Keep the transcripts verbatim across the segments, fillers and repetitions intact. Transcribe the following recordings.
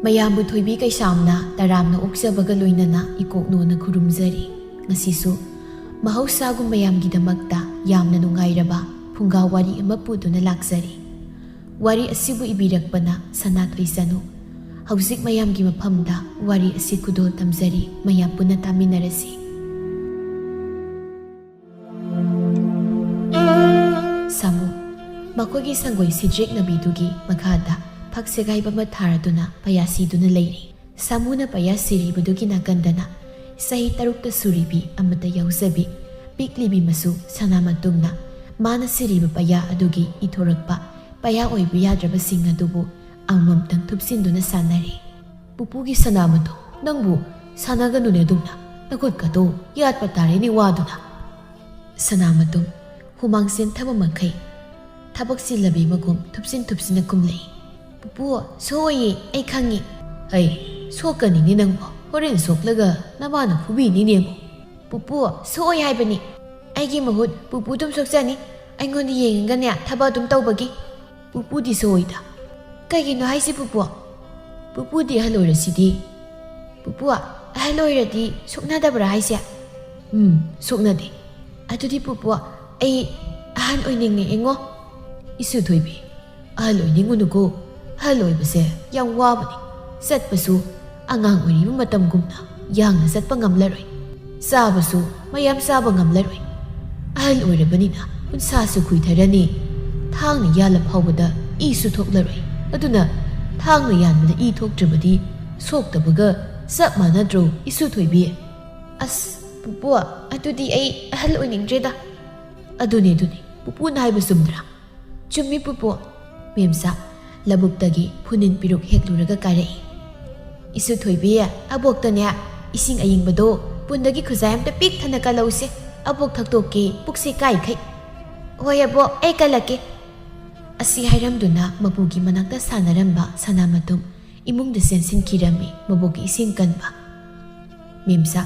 ꯃꯌꯥꯝꯕꯨ ꯊꯣꯏꯕꯤ ꯀꯩꯁꯥꯝꯅ ꯇꯔꯥꯝꯅ ꯑꯣꯛꯆꯕꯒ ꯂꯣꯏꯅꯅ ꯏꯀꯣꯛꯅꯣꯅ ꯈꯨꯔꯨꯝꯖꯔꯤ꯫ ꯉꯁꯤꯁꯨ ꯃꯍꯧꯁꯥꯒꯨꯝ ꯃꯌꯥꯝꯒꯤꯗꯃꯛꯇ ꯌꯥꯝꯅ ꯅꯨꯡꯉꯥꯏꯔꯕ ꯐꯨꯡꯒꯥ ꯋꯥꯔꯤ ꯑꯃ ꯄꯨꯗꯨꯅ ꯂꯥꯛꯆꯔꯤ꯫ ꯋꯥꯔꯤ ꯑꯁꯤꯕꯨ ꯏꯕꯤꯔꯛꯄꯅ ꯁꯅꯥꯊꯣꯏ ꯆꯅꯨ꯫ ꯍꯧꯖꯤꯛ ꯃꯌꯥꯝꯒꯤ ꯃꯐꯝꯗ ꯋꯥꯔꯤ ꯑꯁꯤ ꯈꯨꯗꯣꯜ ꯇꯝꯖꯔꯤ, ꯃꯌꯥꯝ ꯄꯨꯟꯅ ꯇꯥꯃꯤꯟꯅꯔꯁꯤ꯫ ꯁꯥꯃꯨ꯫ ꯃꯈꯣꯏꯒꯤ ꯁꯪꯒꯣꯏ ꯁꯤꯗ꯭ꯔꯤꯛ ꯅꯥꯕꯤꯗꯨꯒꯤ ꯃꯈꯥꯗ ꯐꯛ ꯁꯦꯒꯥꯏꯕ ꯑꯃ ꯊꯥꯔꯗꯨꯅ ꯄꯩꯌꯥ ꯁꯤꯗꯨꯅ ꯂꯩꯔꯤ꯫ ꯁꯥꯃꯨꯅ ꯄꯩꯌꯥ ꯁꯤꯔꯤꯕꯗꯨꯒꯤ ꯅꯥꯀꯟꯗꯅ ꯆꯍꯤ ꯇꯔꯨꯛꯇ ꯁꯨꯔꯤꯕꯤ ꯑꯃꯠꯇ ꯌꯥꯎꯖꯕꯤ ꯄꯤꯛꯂꯤꯕꯤ ꯃꯆꯨ ꯁꯅꯥꯃꯇꯨꯝꯅ ꯃꯥꯅ ꯁꯤꯔꯤꯕ ꯄꯩꯌꯥ ꯑꯗꯨꯒꯤ ꯏꯊꯣꯔꯛꯄ ꯄꯩꯌꯥ ꯑꯣꯏꯕ ꯌꯥꯗ꯭ꯔꯕꯁꯤꯡ ꯑꯗꯨꯕꯨ ꯑꯃꯃꯝꯇꯪ ꯊꯨꯞꯆꯤꯟꯗꯨꯅ ꯁꯥꯟꯅꯔꯤ꯫ "ꯄꯨꯄꯨꯒꯤ ꯁꯅꯥꯃꯇꯨꯝ, ꯅꯪꯕꯨ ꯁꯥꯟꯅꯒꯅꯨꯅꯦ ꯑꯗꯨꯝꯅ, ꯅꯈꯨꯠꯀꯗꯣ ꯌꯥꯠꯄ ꯇꯥꯔꯦꯅꯦ ꯋꯥꯗꯨꯅ"꯫ ꯁꯅꯥꯃꯇꯨꯝ ꯍꯨꯃꯥꯡ ꯆꯦꯟꯊꯕ ꯃꯈꯩ ꯊꯕꯛ ꯆꯤꯜꯂꯕꯤ ꯃꯒꯨꯝ ꯊꯨꯞꯆꯤꯟ ꯊꯨꯞꯆꯤꯟꯅ ꯀꯨꯝꯂꯛꯏ꯫ "ꯄꯨꯄꯨ, ꯁꯣꯛꯑꯣꯏꯌꯦ, ꯑꯩ ꯈꯪꯉꯤ"꯫ "ꯍꯩ, ꯁꯣꯛꯀꯅꯤꯅꯦ ꯅꯪꯕꯣ, ꯍꯣꯔꯦꯟ ꯁꯣꯛꯂꯒ ꯅꯃꯥꯅ ꯐꯨꯕꯤꯅꯤꯅꯦ ꯑꯃꯨꯛ"꯫ "ꯄꯨꯄꯨ, ꯁꯣꯛꯑꯣꯏ ꯍꯥꯏꯕꯅꯤ, ꯑꯩꯒꯤ ꯃꯍꯨꯠ ꯄꯨꯄꯨ ꯑꯗꯨꯝ ꯁꯣꯛꯆꯅꯤ, ꯑꯩꯉꯣꯟꯗ ꯌꯦꯡꯉꯒꯅꯦ ꯊꯕꯛ ꯑꯗꯨꯝ ꯇꯧꯕꯒꯤ"꯫ "ꯄꯨꯄꯨꯗꯤ ꯁꯣꯛꯑꯣꯏꯗ"꯫ "ꯀꯩꯒꯤꯅꯣ ꯍꯥꯏꯁꯦ ꯄꯨꯄꯨ? ꯄꯨꯄꯨꯗꯤ ꯑꯍꯜ ꯑꯣꯏꯔꯁꯤꯗꯤ"꯫ "ꯄꯨꯄꯨ, ꯑꯍꯜ ꯑꯣꯏꯔꯗꯤ ꯁꯣꯛꯅꯗꯕ꯭ꯔꯥ ꯍꯥꯏꯁꯦ?" "ꯎꯝ, ꯁꯣꯛꯅꯗꯦ"꯫ "ꯑꯗꯨꯗꯤ ꯄꯨꯄꯨ, ꯑꯩ ꯑꯍꯜ ꯑꯣꯏꯅꯤꯡꯉꯛꯑꯦꯉꯣ"꯫ "ꯏꯁꯨ ꯊꯣꯏꯕꯤ, ꯑꯍꯜ ꯑꯣꯏꯅꯤꯡꯉꯨꯅꯨꯀꯣ, ꯑꯍꯜ ꯑꯣꯏꯕꯁꯦ ꯌꯥꯝ ꯋꯥꯕꯅꯤ꯫ ꯆꯠꯄꯁꯨ ꯑꯉꯥꯡ ꯑꯣꯏꯔꯤꯕ ꯃꯇꯝꯒꯨꯝꯅ ꯌꯥꯡꯅ ꯆꯠꯄ ꯉꯝꯂꯔꯣꯏ, ꯆꯥꯕꯁꯨ ꯃꯌꯥꯝ ꯆꯥꯕ ꯉꯝꯂꯔꯣꯏ꯫ ꯑꯍꯜ ꯑꯣꯏꯔꯕꯅꯤꯅ ꯎꯟꯁꯥꯁꯨ ꯈꯨꯏꯊꯔꯅꯤ, ꯊꯥꯡꯅ ꯌꯥꯜꯂ ꯐꯥꯎꯕꯗ ꯏꯁꯨ ꯊꯣꯛꯂꯔꯣꯏ꯫ ꯑꯗꯨꯅ ꯊꯥꯡꯅ ꯌꯥꯟꯕꯗ ꯏ ꯊꯣꯛꯇ꯭ꯔꯕꯗꯤ ꯁꯣꯛꯇꯕꯒ ꯆꯞ ꯃꯥꯟꯅꯗ꯭ꯔꯣ, ꯏꯁꯨ ꯊꯣꯏꯕꯤ?" "ꯑꯁ ꯄꯨꯄꯨ, ꯑꯗꯨꯗꯤ ꯑꯩ ꯑꯍꯜ ꯑꯣꯏꯅꯤꯡꯗ꯭ꯔꯦꯗ"꯫ "ꯑꯗꯨꯅꯤ, ꯑꯗꯨꯅꯤ, ꯄꯨꯄꯨꯅ ꯍꯥꯏꯕ ꯆꯨꯝꯗ꯭ꯔꯥ?" "ꯆꯨꯝꯃꯤ ꯄꯨꯄꯨ"꯫ ꯃꯦꯝꯆꯥ ꯂꯧꯕꯨꯛꯇꯒꯤ ꯐꯨꯅꯤꯟ ꯄꯤꯔꯨꯛ ꯍꯦꯛꯂꯨꯔꯒ ꯀꯥꯔꯛꯏ꯫ "ꯏꯁꯨ ꯊꯣꯏꯕꯤ, ꯑꯕꯣꯛꯇꯅꯦ ꯏꯁꯤꯡ ꯑꯌꯤꯡꯕꯗꯣ ꯄꯨꯟꯗꯒꯤ ꯈꯨꯖꯥꯏ ꯑꯝꯇ ꯄꯤꯛ ꯊꯟꯅ ꯀꯜꯂꯧꯁꯦ, ꯑꯕꯣꯛ ꯊꯛꯇꯣꯛꯀꯦ, ꯄꯨꯛꯁꯦ ꯀꯥꯏꯈꯩ"꯫ "ꯍꯣꯏ ꯑꯕꯣꯛ, ꯑꯩ ꯀꯜꯂꯛꯀꯦ"꯫ ꯑꯁꯤ ꯍꯥꯏꯔꯝꯗꯨꯅ ꯃꯄꯨꯒꯤ ꯃꯅꯥꯛꯇ ꯁꯥꯟꯅꯔꯝꯕ ꯁꯅꯥꯃꯇꯨꯝ ꯏꯃꯨꯡꯗ ꯆꯦꯟꯁꯤꯟꯈꯤꯔꯝꯃꯤ ꯃꯕꯣꯛꯀꯤ ꯏꯁꯤꯡ ꯀꯟꯕ꯫ ꯃꯦꯝꯆꯥ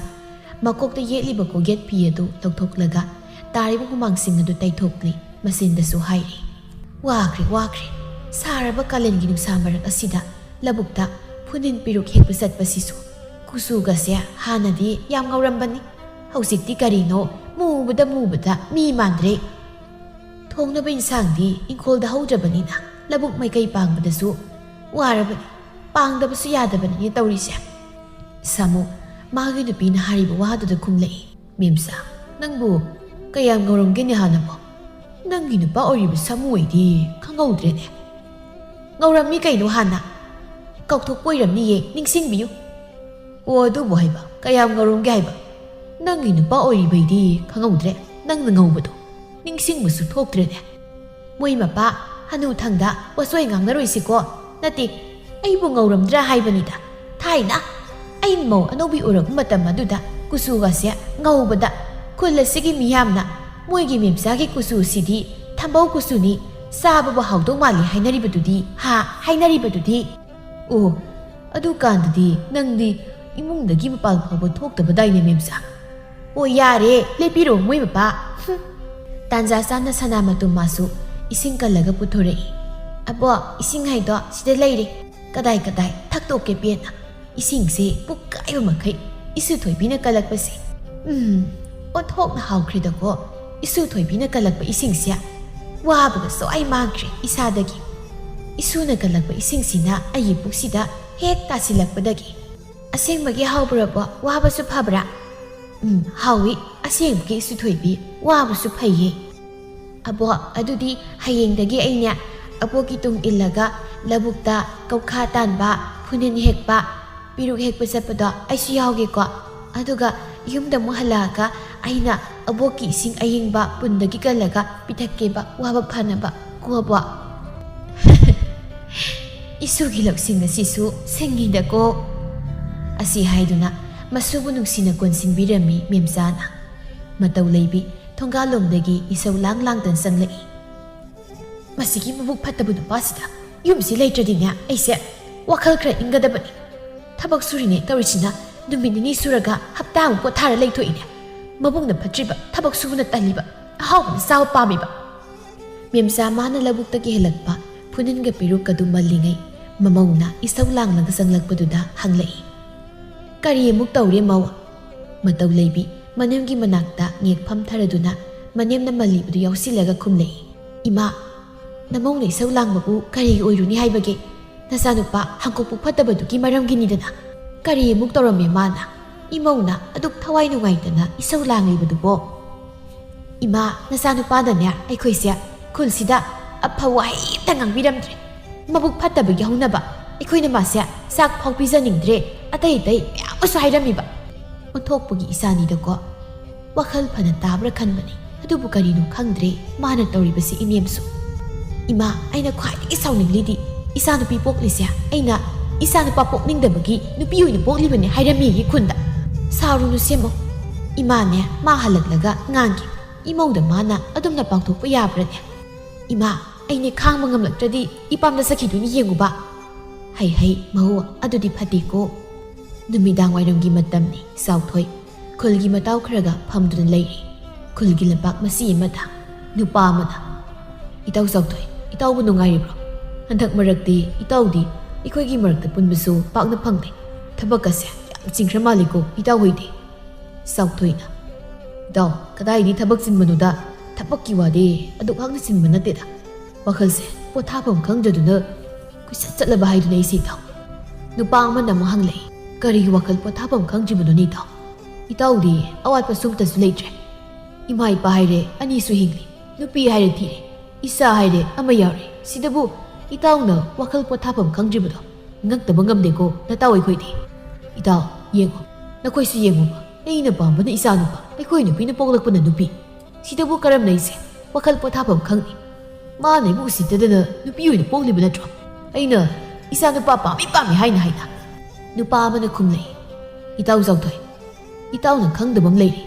ꯃꯀꯣꯛꯇ ꯌꯦꯠꯂꯤꯕ ꯀꯣꯛꯌꯦꯠ ꯐꯤ ꯑꯗꯨ ꯂꯧꯊꯣꯛꯂꯒ ꯇꯥꯔꯤꯕ ꯍꯨꯃꯥꯡꯁꯤꯡ ꯑꯗꯨ ꯇꯩꯊꯣꯛꯂꯤ꯫ ꯃꯆꯤꯟꯗꯁꯨ ꯍꯥꯏꯔꯤ, "ꯋꯥꯈ꯭ꯔꯦ, ꯋꯥꯈ꯭ꯔꯦ꯫ ꯁꯥꯔꯕ ꯀꯥꯂꯦꯟꯒꯤ ꯅꯨꯡꯁꯥ ꯃꯔꯛ ꯑꯁꯤꯗ ꯂꯧꯕꯨꯛꯇ ꯐꯨꯅꯤꯟ ꯄꯤꯔꯨꯛ ꯍꯦꯛꯄ ꯆꯠꯄꯁꯤꯁꯨ ꯀꯨꯆꯨꯒꯁꯦ ꯍꯥꯟꯅꯗꯤ ꯌꯥꯝ ꯉꯧꯔꯝꯕꯅꯤ꯫ ꯍꯧꯖꯤꯛꯇꯤ ꯀꯔꯤꯅꯣ ꯃꯨꯕꯗ ꯃꯨꯕꯗ ꯃꯤ ꯃꯥꯟꯗ꯭ꯔꯦ꯫ ꯊꯣꯡꯅꯕ ꯏꯟꯁꯥꯡꯗꯤ ꯏꯪꯈꯣꯜꯗ ꯍꯧꯗ꯭ꯔꯕꯅꯤꯅ ꯂꯧꯕꯨꯛ ꯃꯥꯏꯀꯩ ꯄꯥꯡꯕꯗꯁꯨ ꯋꯥꯔꯕꯅꯤ꯫ ꯄꯥꯡꯗꯕꯁꯨ ꯌꯥꯗꯕꯅꯤꯅꯦ ꯇꯧꯔꯤꯁꯦ꯫ ꯁꯥꯃꯨ ꯃꯥꯒꯤ ꯅꯨꯄꯤꯅ ꯍꯥꯏꯔꯤꯕ ꯋꯥꯗꯨꯗ ꯈꯨꯝꯂꯛꯏ, "ꯃꯦꯝꯆꯥ, ꯅꯪꯕꯨ ꯀꯌꯥꯝ ꯉꯧꯔꯝꯒꯦꯅꯦ ꯍꯥꯟꯅꯕꯣ? ꯅꯪꯒꯤ ꯅꯨꯄꯥ ꯑꯣꯏꯔꯤꯕ ꯁꯥꯃꯨ ꯑꯩꯗꯤ ꯈꯪꯍꯧꯗ꯭ꯔꯦꯅꯦ꯫ ꯉꯧꯔꯝꯃꯤ ꯀꯩꯅꯣ ꯍꯥꯟꯅ꯫ ꯀꯥꯎꯊꯣꯛꯄ ꯑꯣꯏꯔꯝꯅꯤꯌꯦ, ꯅꯤꯡꯁꯤꯡꯕꯤꯌꯨ꯫" "ꯑꯣ, ꯑꯗꯨꯕꯨ ꯍꯥꯏꯕ, ꯀꯌꯥꯝ ꯉꯧꯔꯝꯒꯦ ꯍꯥꯏꯕ? ꯅꯪꯒꯤ ꯅꯨꯄꯥ ꯑꯣꯏꯔꯤꯕꯩꯗꯤ ꯈꯪꯍꯧꯗ꯭ꯔꯦ, ꯅꯪꯅ ꯉꯧꯕꯗꯣ ꯅꯤꯡꯁꯤꯡꯕꯁꯨ ꯊꯣꯛꯇ꯭ꯔꯦꯅꯦ꯫ ꯃꯣꯏ ꯃꯄꯥ ꯍꯅꯨꯊꯪꯗ ꯋꯥꯆꯣꯏ ꯉꯥꯡꯅꯔꯣꯏꯁꯤꯀꯣ꯫ ꯅꯠꯇꯦ, ꯑꯩꯕꯨ ꯉꯧꯔꯝꯗ꯭ꯔꯥ ꯍꯥꯏꯕꯅꯤꯗ꯫ ꯊꯥꯏꯅ ꯑꯩꯅ ꯃꯧ ꯑꯅꯧꯕꯤ ꯎꯔꯛꯄ ꯃꯇꯝ ꯑꯗꯨꯗ ꯀꯨꯆꯨꯒꯁꯦ ꯉꯧꯕꯗ ꯈꯨꯜ ꯑꯁꯤꯒꯤ ꯃꯤꯌꯥꯝꯅ ꯃꯣꯏꯒꯤ ꯃꯦꯝꯆꯥꯒꯤ ꯀꯨꯆꯨꯁꯤꯗꯤ ꯊꯝꯕꯧ ꯀꯨꯆꯨꯅꯤ, ꯆꯥꯕꯕꯨ ꯍꯥꯎꯗꯧ ꯃꯥꯜꯂꯤ ꯍꯥꯏꯅꯔꯤꯕꯗꯨꯗꯤ, ꯍꯥ, ꯍꯥꯏꯅꯔꯤꯕꯗꯨꯗꯤ꯫ ꯑꯣ, ꯑꯗꯨꯀꯥꯟꯗꯗꯤ ꯅꯪꯗꯤ ꯏꯃꯨꯡꯗꯒꯤ ꯃꯄꯥꯟ ꯐꯥꯎꯕ ꯊꯣꯛꯇꯕꯗꯥꯏꯅꯦ ꯃꯦꯝꯆꯥ꯫ ꯑꯣ, ꯌꯥꯔꯦ, ꯂꯦꯞꯄꯤꯔꯣ ꯃꯣꯏ ꯃꯄꯥ꯫" ꯍꯨꯝ꯫ ꯇꯥꯟꯖꯥ ꯆꯥꯅ ꯁꯅꯥ ꯃꯇꯨꯝ ꯃꯥꯁꯨ ꯏꯁꯤꯡ ꯀꯜꯂꯒ ꯄꯨꯊꯣꯔꯛꯏ꯫ "ꯑꯕꯣ, ꯏꯁꯤꯡ ꯍꯥꯏꯗꯣ ꯁꯤꯗ ꯂꯩꯔꯦ꯫ ꯀꯗꯥꯏ ꯀꯗꯥꯏ ꯊꯛꯇꯣꯛꯀꯦ ꯄꯦꯟꯅ꯫ ꯏꯁꯤꯡꯁꯦ ꯄꯨꯛ ꯀꯥꯏꯕ ꯃꯈꯩ ꯏꯁꯨ ꯊꯣꯏꯕꯤꯅ ꯀꯜꯂꯛꯄꯁꯦ꯫ ꯎꯝ, ꯑꯣꯟꯊꯣꯛꯅ ꯍꯥꯎꯈ꯭ꯔꯦꯗꯀꯣ꯫ ꯏꯁꯨ ꯊꯣꯏꯕꯤꯅ ꯀꯜꯂꯛꯄ ꯏꯁꯤꯡꯁꯦ ꯋꯥꯕꯒ ꯁ꯭ꯋꯥꯏ ꯃꯥꯡꯈ꯭ꯔꯦ ꯏꯁꯥꯗꯒꯤ꯫ ꯏꯁꯨꯅ ꯀꯜꯂꯛꯄ ꯏꯁꯤꯡꯁꯤꯅ ꯑꯩꯒꯤ ꯄꯨꯛꯁꯤꯗ ꯍꯦꯛ ꯇꯥꯁꯤꯜꯂꯛꯄꯗꯒꯤ꯫" "ꯑꯁꯦꯡꯕꯒꯤ ꯍꯥꯎꯕ꯭ꯔꯕꯣ? ꯋꯥꯕꯁꯨ ꯐꯕ꯭ꯔꯥ?" "ꯎꯝ, ꯍꯥꯎꯏ꯫ ꯑꯁꯦꯡꯕꯒꯤ ꯏꯁꯨ ꯊꯣꯏꯕꯤ, ꯋꯥꯕꯁꯨ ꯐꯩꯌꯦ꯫" "ꯑꯕꯣ, ꯑꯗꯨꯗꯤ ꯍꯌꯦꯡꯗꯒꯤ ꯑꯩꯅꯦ ꯑꯕꯣꯛꯀꯤ ꯇꯨꯡ ꯏꯜꯂꯒ ꯂꯧꯕꯨꯛꯇ ꯀꯧꯈꯥ ꯇꯥꯟꯕ, ꯐꯨꯅꯤꯟ ꯍꯦꯛꯄ, ꯄꯤꯔꯨꯛ ꯍꯦꯛꯄ ꯆꯠꯄꯗꯣ ꯑꯩꯁꯨ ꯌꯥꯎꯒꯦꯀꯣ꯫ ꯑꯗꯨꯒ ꯌꯨꯝꯗ ꯑꯃꯨꯛ ꯍꯜꯂꯛꯑꯒ ꯑꯩꯅ ꯑꯕꯣꯛꯀꯤ ꯏꯁꯤꯡ ꯑꯌꯤꯡꯕ ꯄꯨꯟꯗꯒꯤ ꯀꯜꯂꯒ ꯄꯤꯊꯛꯀꯦꯕ, ꯋꯥꯕ ꯐꯅꯕ꯫ ꯀꯣ ꯑꯕꯣ?" "ꯏꯁꯨꯒꯤ ꯂꯧꯁꯤꯡ ꯑꯁꯤꯁꯨ ꯁꯤꯡꯉꯤꯗꯀꯣ꯫" ꯑꯁꯤ ꯍꯥꯏꯗꯨꯅ ꯃꯁꯨꯕꯨ ꯅꯨꯡꯁꯤꯅ ꯀꯣꯟꯁꯤꯟꯕꯤꯔꯝꯃꯤ ꯃꯦꯝꯆꯥꯅ꯫ ꯃꯇꯧ ꯂꯩꯕꯤ ꯊꯣꯡꯒꯥꯜꯂꯣꯝꯗꯒꯤ ꯏꯁꯧ ꯂꯥꯡ ꯂꯥꯡꯗꯅ ꯆꯪꯂꯛꯏ꯫ "ꯃꯁꯤꯒꯤ ꯃꯕꯨꯛ ꯐꯠꯇꯕ ꯅꯨꯄꯥꯁꯤꯗ ꯌꯨꯝꯁꯤ ꯂꯩꯇ꯭ꯔꯗꯤꯅꯦ ꯑꯩꯁꯦ ꯋꯥꯈꯜ ꯈꯔ ꯏꯪꯒꯗꯕꯅꯤ꯫ ꯊꯕꯛ ꯁꯨꯔꯤꯅꯦ ꯇꯧꯔꯤꯁꯤꯅ ꯅꯨꯃꯤꯠ ꯅꯤꯅꯤ ꯁꯨꯔꯒ ꯍꯞꯇꯥꯃꯨꯛ ꯄꯣꯊꯥꯔ ꯂꯩꯊꯣꯛꯏꯅꯦ꯫ ꯃꯕꯨꯛꯅ ꯐꯠꯇ꯭ꯔꯤꯕ, ꯊꯕꯛ ꯁꯨꯕꯅ ꯇꯜꯂꯤꯕ, ꯑꯍꯥꯎꯕꯅ ꯆꯥꯕ ꯄꯥꯝꯃꯤꯕ꯫" ꯃꯦꯝꯆꯥ ꯃꯥꯅ ꯂꯧꯕꯨꯛꯇꯒꯤ ꯍꯦꯜꯂꯛꯄ ꯐꯨꯅꯤꯟꯒ ꯄꯤꯔꯨꯛꯀꯗꯨ ꯃꯜꯂꯤꯉꯩ ꯃꯃꯧꯅ ꯏꯁꯧ ꯂꯥꯡꯂꯒ ꯆꯪꯂꯛꯄꯗꯨꯗ ꯍꯪꯂꯛꯏ꯫ "ꯀꯔꯤ ꯑꯃꯨꯛ ꯇꯧꯔꯦ ꯃꯧ?" ꯃꯇꯧ ꯂꯩꯕꯤ ꯃꯅꯦꯝꯒꯤ ꯃꯅꯥꯛꯇ ꯉꯦꯛ ꯐꯝꯊꯔꯗꯨꯅ ꯃꯅꯦꯝꯅ ꯃꯜꯂꯤꯕꯗꯨ ꯌꯥꯎꯁꯤꯜꯂꯒ ꯈꯨꯝꯂꯛꯏ꯫ "ꯏꯃꯥ, ꯅꯃꯧꯅ ꯏꯁꯧ ꯂꯥꯡꯕꯕꯨ ꯀꯔꯤꯒꯤ ꯑꯣꯏꯔꯨꯅꯤ ꯍꯥꯏꯕꯒꯦ? ꯅꯆꯥꯅꯨꯄꯥ ꯍꯪꯒꯣꯛꯄ ꯐꯠꯇꯕꯗꯨꯒꯤ ꯃꯔꯝꯒꯤꯅꯤꯗꯅ꯫ ꯀꯔꯤ ꯑꯃꯨꯛ ꯇꯧꯔꯝꯃꯦ ꯃꯥꯅ?" ꯏꯃꯧꯅ ꯑꯗꯨꯛ ꯊꯋꯥꯏ ꯅꯨꯡꯉꯥꯏꯇꯅ ꯏꯁꯧ ꯂꯥꯡꯂꯤꯕꯗꯨꯕꯣ? "ꯏꯃꯥ, ꯅꯆꯥꯅꯨꯄꯥꯗꯅꯦ ꯑꯩꯈꯣꯏꯁꯦ ꯈꯨꯜꯁꯤꯗ ꯑꯐꯕ ꯋꯥꯍꯩ ꯑꯝꯇ ꯉꯥꯡꯕꯤꯔꯝꯗ꯭ꯔꯦ꯫ ꯃꯕꯨꯛ ꯐꯠꯇꯕꯒꯤ ꯍꯧꯅꯕ ꯑꯩꯈꯣꯏꯅ ꯃꯥꯁꯦ ꯆꯥꯛ ꯐꯥꯎ ꯄꯤꯖꯅꯤꯡꯗ꯭ꯔꯦ, ꯑꯇꯩ ꯑꯇꯩ ꯃꯌꯥꯝ ꯑꯃꯁꯨ ꯍꯥꯏꯔꯝꯃꯤꯕ꯫ ꯑꯣꯟꯊꯣꯛꯄꯒꯤ ꯏꯆꯥꯅꯤꯗꯀꯣ꯫ ꯋꯥꯈꯜ ꯐꯅ ꯇꯥꯕ꯭ꯔꯥ ꯈꯟꯕꯅꯤ, ꯑꯗꯨꯕꯨ ꯀꯔꯤꯅꯣ ꯈꯪꯗ꯭ꯔꯦ ꯃꯥꯅ ꯇꯧꯔꯤꯕꯁꯤ ꯏꯅꯦꯝꯁꯨ꯫ ꯏꯃꯥ, ꯑꯩꯅ ꯈ꯭ꯋꯥꯏꯗꯒꯤ ꯁꯥꯎꯅꯤꯡꯂꯤꯗꯤ ꯏꯆꯥꯅꯨꯄꯤ ꯄꯣꯛꯂꯤꯁꯦ ꯑꯩꯅ ꯏꯆꯥꯅꯨꯄꯥ ꯄꯣꯛꯅꯤꯡꯗꯕꯒꯤ ꯅꯨꯄꯤ ꯑꯣꯏꯅ ꯄꯣꯛꯂꯤꯕꯅꯤ ꯍꯥꯏꯔꯝꯃꯤꯌꯦ ꯈꯨꯟꯗ꯫ ꯁꯥꯎꯔꯨꯅꯨ ꯁꯦꯝꯃꯣ꯫ ꯏꯃꯥꯅꯦ ꯃꯥ ꯍꯜꯂꯛꯂꯒ ꯉꯥꯡꯒꯦ꯫ ꯏꯃꯧꯗ ꯃꯥꯅ ꯑꯗꯨꯝꯅ ꯄꯥꯡꯊꯣꯛꯄ ꯌꯥꯕ꯭ꯔꯅꯦ? ꯏꯃꯥ, ꯑꯩꯅꯦ ꯈꯥꯡꯕ ꯉꯝꯂꯛꯇ꯭ꯔꯗꯤ ꯏꯄꯥꯝꯗ ꯆꯠꯈꯤꯗꯣꯏꯅꯤ ꯌꯦꯡꯉꯨꯕ꯫ ꯍꯩ ꯍꯩ, ꯃꯍꯨ, ꯑꯗꯨꯗꯤ ꯐꯠꯇꯦꯀꯣ꯫ ꯅꯨꯃꯤꯗꯥꯡ ꯋꯥꯏꯔꯝꯒꯤ ꯃꯇꯝꯅꯤ꯫ ꯆꯥꯎꯊꯣꯏ ꯈꯨꯜꯒꯤ ꯃꯇꯥꯎ ꯈꯔꯒ ꯐꯝꯗꯨꯅ ꯂꯩꯔꯤ꯫ ꯈꯨꯜꯒꯤ ꯂꯝꯄꯥꯛ ꯃꯆꯤ ꯑꯃꯗ ꯅꯨꯄꯥ ꯑꯃꯅ, "ꯏꯇꯥꯎ ꯆꯥꯎꯊꯣꯏ, ꯏꯇꯥꯎꯕꯨ ꯅꯨꯡꯉꯥꯏꯔꯤꯕ꯭ꯔꯣ? ꯍꯟꯗꯛ ꯃꯔꯛꯇꯤ ꯏꯇꯥꯎꯗꯤ ꯑꯩꯈꯣꯏꯒꯤ ꯃꯔꯛꯇ ꯄꯨꯟꯕꯁꯨ ꯄꯥꯛꯅ ꯐꯪꯗꯦ꯫ ꯊꯕꯛꯀꯁꯦ ꯌꯥꯝ ꯆꯤꯟꯈ꯭ꯔ ꯃꯥꯜꯂꯤꯀꯣ ꯏꯇꯥꯎ ꯍꯣꯏꯗꯤ?" ꯆꯥꯎꯊꯣꯏꯅ, "ꯏꯇꯥꯎ, ꯀꯗꯥꯏꯗꯤ ꯊꯕꯛ ꯆꯤꯟꯕꯅꯣꯗ? ꯊꯕꯛꯀꯤ ꯋꯥꯗꯤ ꯑꯗꯨꯛ ꯍꯥꯛꯅ ꯆꯤꯟꯕ ꯅꯠꯇꯦꯗ꯫ ꯋꯥꯈꯜꯁꯦ ꯄꯣꯊꯥꯐꯝ ꯈꯪꯗ꯭ꯔꯗꯨꯅ ꯀꯣꯏꯆꯠ ꯆꯠꯂꯕ ꯍꯥꯏꯗꯨꯅ ꯑꯩꯁꯦ ꯏꯇꯥꯎ꯫" ꯅꯨꯄꯥ ꯑꯃꯅ ꯑꯃꯨꯛ ꯍꯪꯂꯛꯏ, "ꯀꯔꯤꯒꯤ ꯋꯥꯈꯜ ꯄꯣꯊꯥꯐꯝ ꯈꯪꯗ꯭ꯔꯤꯕꯅꯣꯅꯦ ꯏꯇꯥꯎ? ꯏꯇꯥꯎꯗꯤ ꯑꯋꯥꯠꯄ ꯁꯨꯝꯇꯁꯨ ꯂꯩꯇ꯭ꯔꯦ꯫ ꯏꯃꯥ ꯏꯄꯥ ꯍꯥꯏꯔꯦ ꯑꯅꯤꯁꯨ ꯍꯤꯡꯂꯤ, ꯅꯨꯄꯤ ꯍꯥꯏꯔꯦ ꯊꯤꯔꯦ, ꯏꯆꯥ ꯍꯥꯏꯔꯦ ꯑꯃ ꯌꯥꯎꯔꯦ꯫ ꯁꯤꯗꯕꯨ ꯏꯇꯥꯎꯅ ꯋꯥꯈꯜ ꯄꯣꯊꯥꯐꯝ ꯈꯪꯗ꯭ꯔꯤꯕꯗꯣ ꯉꯛꯇꯕ ꯉꯝꯗꯦꯀꯣ ꯅꯇꯥꯎ ꯑꯩꯈꯣꯏꯗꯤ꯫ ꯏꯇꯥꯎ, ꯌꯦꯡꯉꯣ, ꯅꯈꯣꯏꯁꯨ ꯌꯦꯡꯉꯣꯕ, ꯑꯩꯅ ꯄꯥꯝꯕꯅ ꯏꯆꯥ ꯅꯨꯄꯥ, ꯑꯩꯈꯣꯏ ꯅꯨꯄꯤꯅ ꯄꯣꯛꯂꯛꯄꯅ ꯅꯨꯄꯤ꯫ ꯁꯤꯗꯕꯨ ꯀꯔꯝꯅ ꯑꯩꯁꯦ ꯋꯥꯈꯜ ꯄꯣꯊꯥꯐꯝ ꯈꯪꯅꯤ? ꯃꯥꯅ ꯑꯩꯕꯨ ꯎꯁꯤꯠꯇꯗꯅ ꯅꯨꯄꯤ ꯑꯣꯏꯅ ꯄꯣꯛꯂꯤꯕ ꯅꯠꯇ꯭ꯔꯣ? ꯑꯩꯅ ꯏꯆꯥ ꯅꯨꯄꯥ ꯄꯥꯝꯃꯤ ꯄꯥꯝꯃꯤ ꯍꯥꯏꯅ ꯍꯥꯏꯅ꯫" ꯅꯨꯄꯥ ꯑꯃꯅ ꯈꯨꯝꯂꯛꯏ, "ꯏꯇꯥꯎ ꯆꯥꯎꯊꯣꯏ, ꯏꯇꯥꯎꯅ ꯈꯪꯗꯕ ꯑꯃ ꯂꯩꯔꯤ꯫"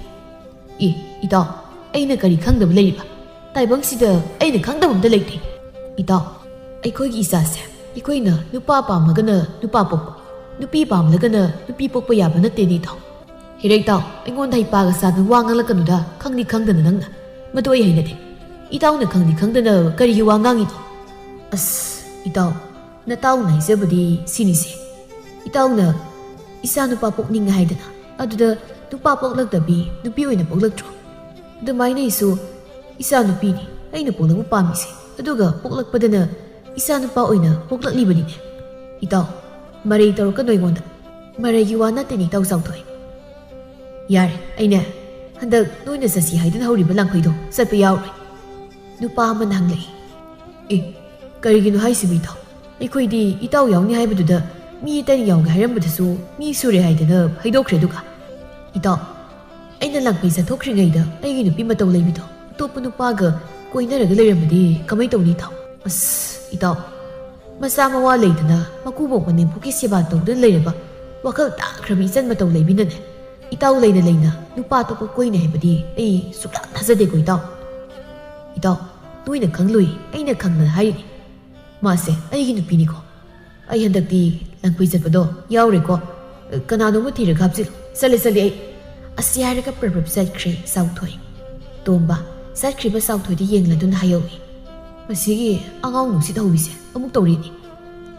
"ꯏ, ꯏꯇꯥꯎ, ꯑꯩꯅ ꯀꯔꯤ ꯈꯪꯗꯕ ꯂꯩꯔꯤꯕ? ꯇꯥꯏꯕꯪꯁꯤꯗ ꯑꯩꯅ ꯈꯪꯗꯕ ꯑꯝꯇ ꯂꯩꯇꯦ꯫ ꯏꯇꯥꯎ, ꯑꯩꯈꯣꯏꯒꯤ ꯏꯆꯥꯁꯦ ꯑꯩꯈꯣꯏꯅ ꯅꯨꯄꯥ ꯄꯥꯝꯃꯒꯅ ꯅꯨꯄꯥ ꯄꯣꯛꯄ, ꯅꯨꯄꯤ ꯄꯥꯝꯂꯒꯅ ꯅꯨꯄꯤ ꯄꯣꯛꯄ ꯌꯥꯕ ꯅꯠꯇꯦꯅꯦ ꯏꯇꯥꯎ꯫ ꯍꯦꯔꯦ ꯏꯇꯥꯎ, ꯑꯩꯉꯣꯟꯗ ꯍꯩꯄꯥꯒ ꯁꯥꯗꯅ ꯋꯥ ꯉꯥꯡꯂꯛꯀꯅꯨꯗ, ꯈꯪꯗꯤ ꯈꯪꯗꯅ ꯅꯪꯅ꯫ ꯃꯗꯨ ꯑꯩ ꯍꯩꯅꯗꯦ꯫ ꯏꯇꯥꯎꯅ ꯈꯪꯗꯤ ꯈꯪꯗꯅ ꯀꯔꯤꯒꯤ ꯋꯥ ꯉꯥꯡꯉꯤꯅꯣ?" "ꯑꯁ, ꯏꯇꯥꯎ, ꯅꯇꯥꯎꯅ ꯍꯥꯏꯖꯕꯗꯤ ꯁꯤꯅꯤꯁꯦ, ꯏꯇꯥꯎꯅ ꯏꯆꯥ ꯅꯨꯄꯥ ꯄꯣꯛꯅꯤꯡꯉꯦ ꯍꯥꯏꯗꯅ, ꯑꯗꯨꯗ ꯅꯨꯄꯥ ꯄꯣꯛꯂꯛꯇꯕꯤ ꯅꯨꯄꯤ ꯑꯣꯏꯅ ꯄꯣꯛꯂꯛꯇ꯭ꯔꯣ? ꯑꯗꯨꯃꯥꯏꯅ ꯑꯩꯁꯨ ꯏꯆꯥ ꯅꯨꯄꯤꯅꯤ ꯑꯩꯅ ꯄꯣꯛꯂꯛꯄ ꯄꯥꯝꯃꯤꯁꯦ, ꯑꯗꯨꯒ ꯄꯣꯛꯂꯛꯄꯗꯅ ꯏꯆꯥ ꯅꯨꯄꯥ ꯑꯣꯏꯅ ꯄꯣꯛꯂꯛꯂꯤꯕꯅꯤꯅꯦ꯫ ꯏꯇꯥꯎ, ꯃꯔꯩ ꯇꯧꯔꯛꯀꯅꯨ ꯑꯩꯉꯣꯟꯗ꯫ ꯃꯔꯩꯒꯤ ꯋꯥ ꯅꯠꯇꯦꯅꯦ, ꯏꯇꯥꯎ ꯆꯥꯎꯊꯣꯏ꯫ ꯌꯥꯔꯦ, ꯑꯩꯅꯦ ꯍꯟꯗꯛ ꯅꯣꯏꯅ ꯆꯠꯁꯤ ꯍꯥꯏꯗꯨꯅ ꯍꯧꯔꯤꯕ ꯂꯥꯡꯐꯩꯗꯣ ꯆꯠꯄ ꯌꯥꯎꯔꯣꯏ꯫ ꯅꯨꯄꯥ ꯑꯃꯅ ꯍꯪꯂꯛꯏ꯫ ꯑꯦ, ꯀꯔꯤꯒꯤꯅꯣ ꯍꯥꯏꯁꯤꯕꯨ ꯏꯇꯥꯎ? ꯑꯩꯈꯣꯏꯗꯤ ꯏꯇꯥꯎ ꯌꯥꯎꯅꯤ ꯍꯥꯏꯕꯗꯨꯗ ꯃꯤ ꯑꯇꯩ ꯌꯥꯎꯒꯦ ꯍꯥꯏꯔꯝꯕꯗꯁꯨ ꯃꯤ ꯁꯨꯔꯦ ꯍꯥꯏꯗꯅ ꯍꯥꯏꯗꯣꯛꯈ꯭ꯔꯦ꯫ ꯑꯗꯨꯒ ꯏꯇꯥꯎ, ꯑꯩꯅ ꯂꯥꯡꯐꯩ ꯆꯠꯊꯣꯛꯈ꯭ꯔꯤꯉꯩꯗ ꯑꯩꯒꯤ ꯅꯨꯄꯤ ꯃꯇꯧ ꯂꯩꯕꯤꯗꯣ ꯑꯇꯣꯞꯄ ꯅꯨꯄꯥꯒ ꯀꯣꯏꯅꯔꯒ ꯂꯩꯔꯝꯃꯗꯤ ꯀꯃꯥꯏ ꯇꯧꯅꯤ ꯏꯇꯥꯎ? ꯑꯁ ꯏꯇꯥꯎ, ꯃꯆꯥ ꯃꯋꯥ ꯂꯩꯗꯅ ꯃꯀꯨꯕꯣꯛ ꯃꯅꯦꯝꯕꯣꯛꯀꯤ ꯁꯦꯕꯥ ꯇꯧꯗꯨꯅ ꯂꯩꯔꯕ ꯋꯥꯈꯜ ꯇꯥꯈ꯭ꯔꯕ ꯏꯆꯟ ꯃꯇꯧ ꯂꯩꯕꯤꯅꯅꯦ, ꯏꯇꯥꯎ ꯂꯩꯅ ꯂꯩꯅ ꯅꯨꯄꯥ ꯑꯇꯣꯞꯄ ꯀꯣꯏꯅꯤ ꯍꯥꯏꯕꯗꯤ ꯑꯩ ꯁꯨꯛꯌꯥ ꯊꯥꯖꯗꯦꯀꯣ ꯏꯇꯥꯎ꯫ ꯏꯇꯥꯎ, ꯅꯣꯏꯅ ꯈꯪꯂꯣꯏ, ꯑꯩꯅ ꯈꯪꯗꯅ ꯍꯥꯏꯔꯤꯅꯤ꯫ ꯃꯥꯁꯦ ꯑꯩꯒꯤ ꯅꯨꯄꯤꯅꯤꯀꯣ꯫ ꯑꯩ ꯍꯟꯗꯛꯇꯤ ꯂꯥꯡꯐꯩ ꯆꯠꯄꯗꯣ ꯌꯥꯎꯔꯦꯀꯣ꯫ ꯀꯅꯥꯅꯣꯝꯃ ꯊꯤꯔꯒ ꯍꯥꯞꯆꯤꯜꯂꯨ꯫ ꯆꯠꯂꯦ, ꯆꯠꯂꯦ ꯑꯩ꯫ ꯑꯁꯤ ꯍꯥꯏꯔꯒ ꯄ꯭ꯔꯞ ꯄ꯭ꯔꯞ ꯆꯠꯈ꯭ꯔꯦ ꯆꯥꯎꯊꯣꯏ꯫ ꯇꯣꯝꯕ, ꯆꯠꯈ꯭ꯔꯤꯕ ꯆꯥꯎꯊꯣꯏꯗ ꯌꯦꯡꯂꯗꯨꯅ ꯍꯥꯏꯍꯧꯏ꯫ ꯃꯁꯤꯒꯤ ꯑꯉꯥꯎ ꯅꯨꯡꯁꯤꯠ ꯍꯧꯕꯤꯁꯦ ꯑꯃꯨꯛ ꯇꯧꯔꯤꯅꯤ꯫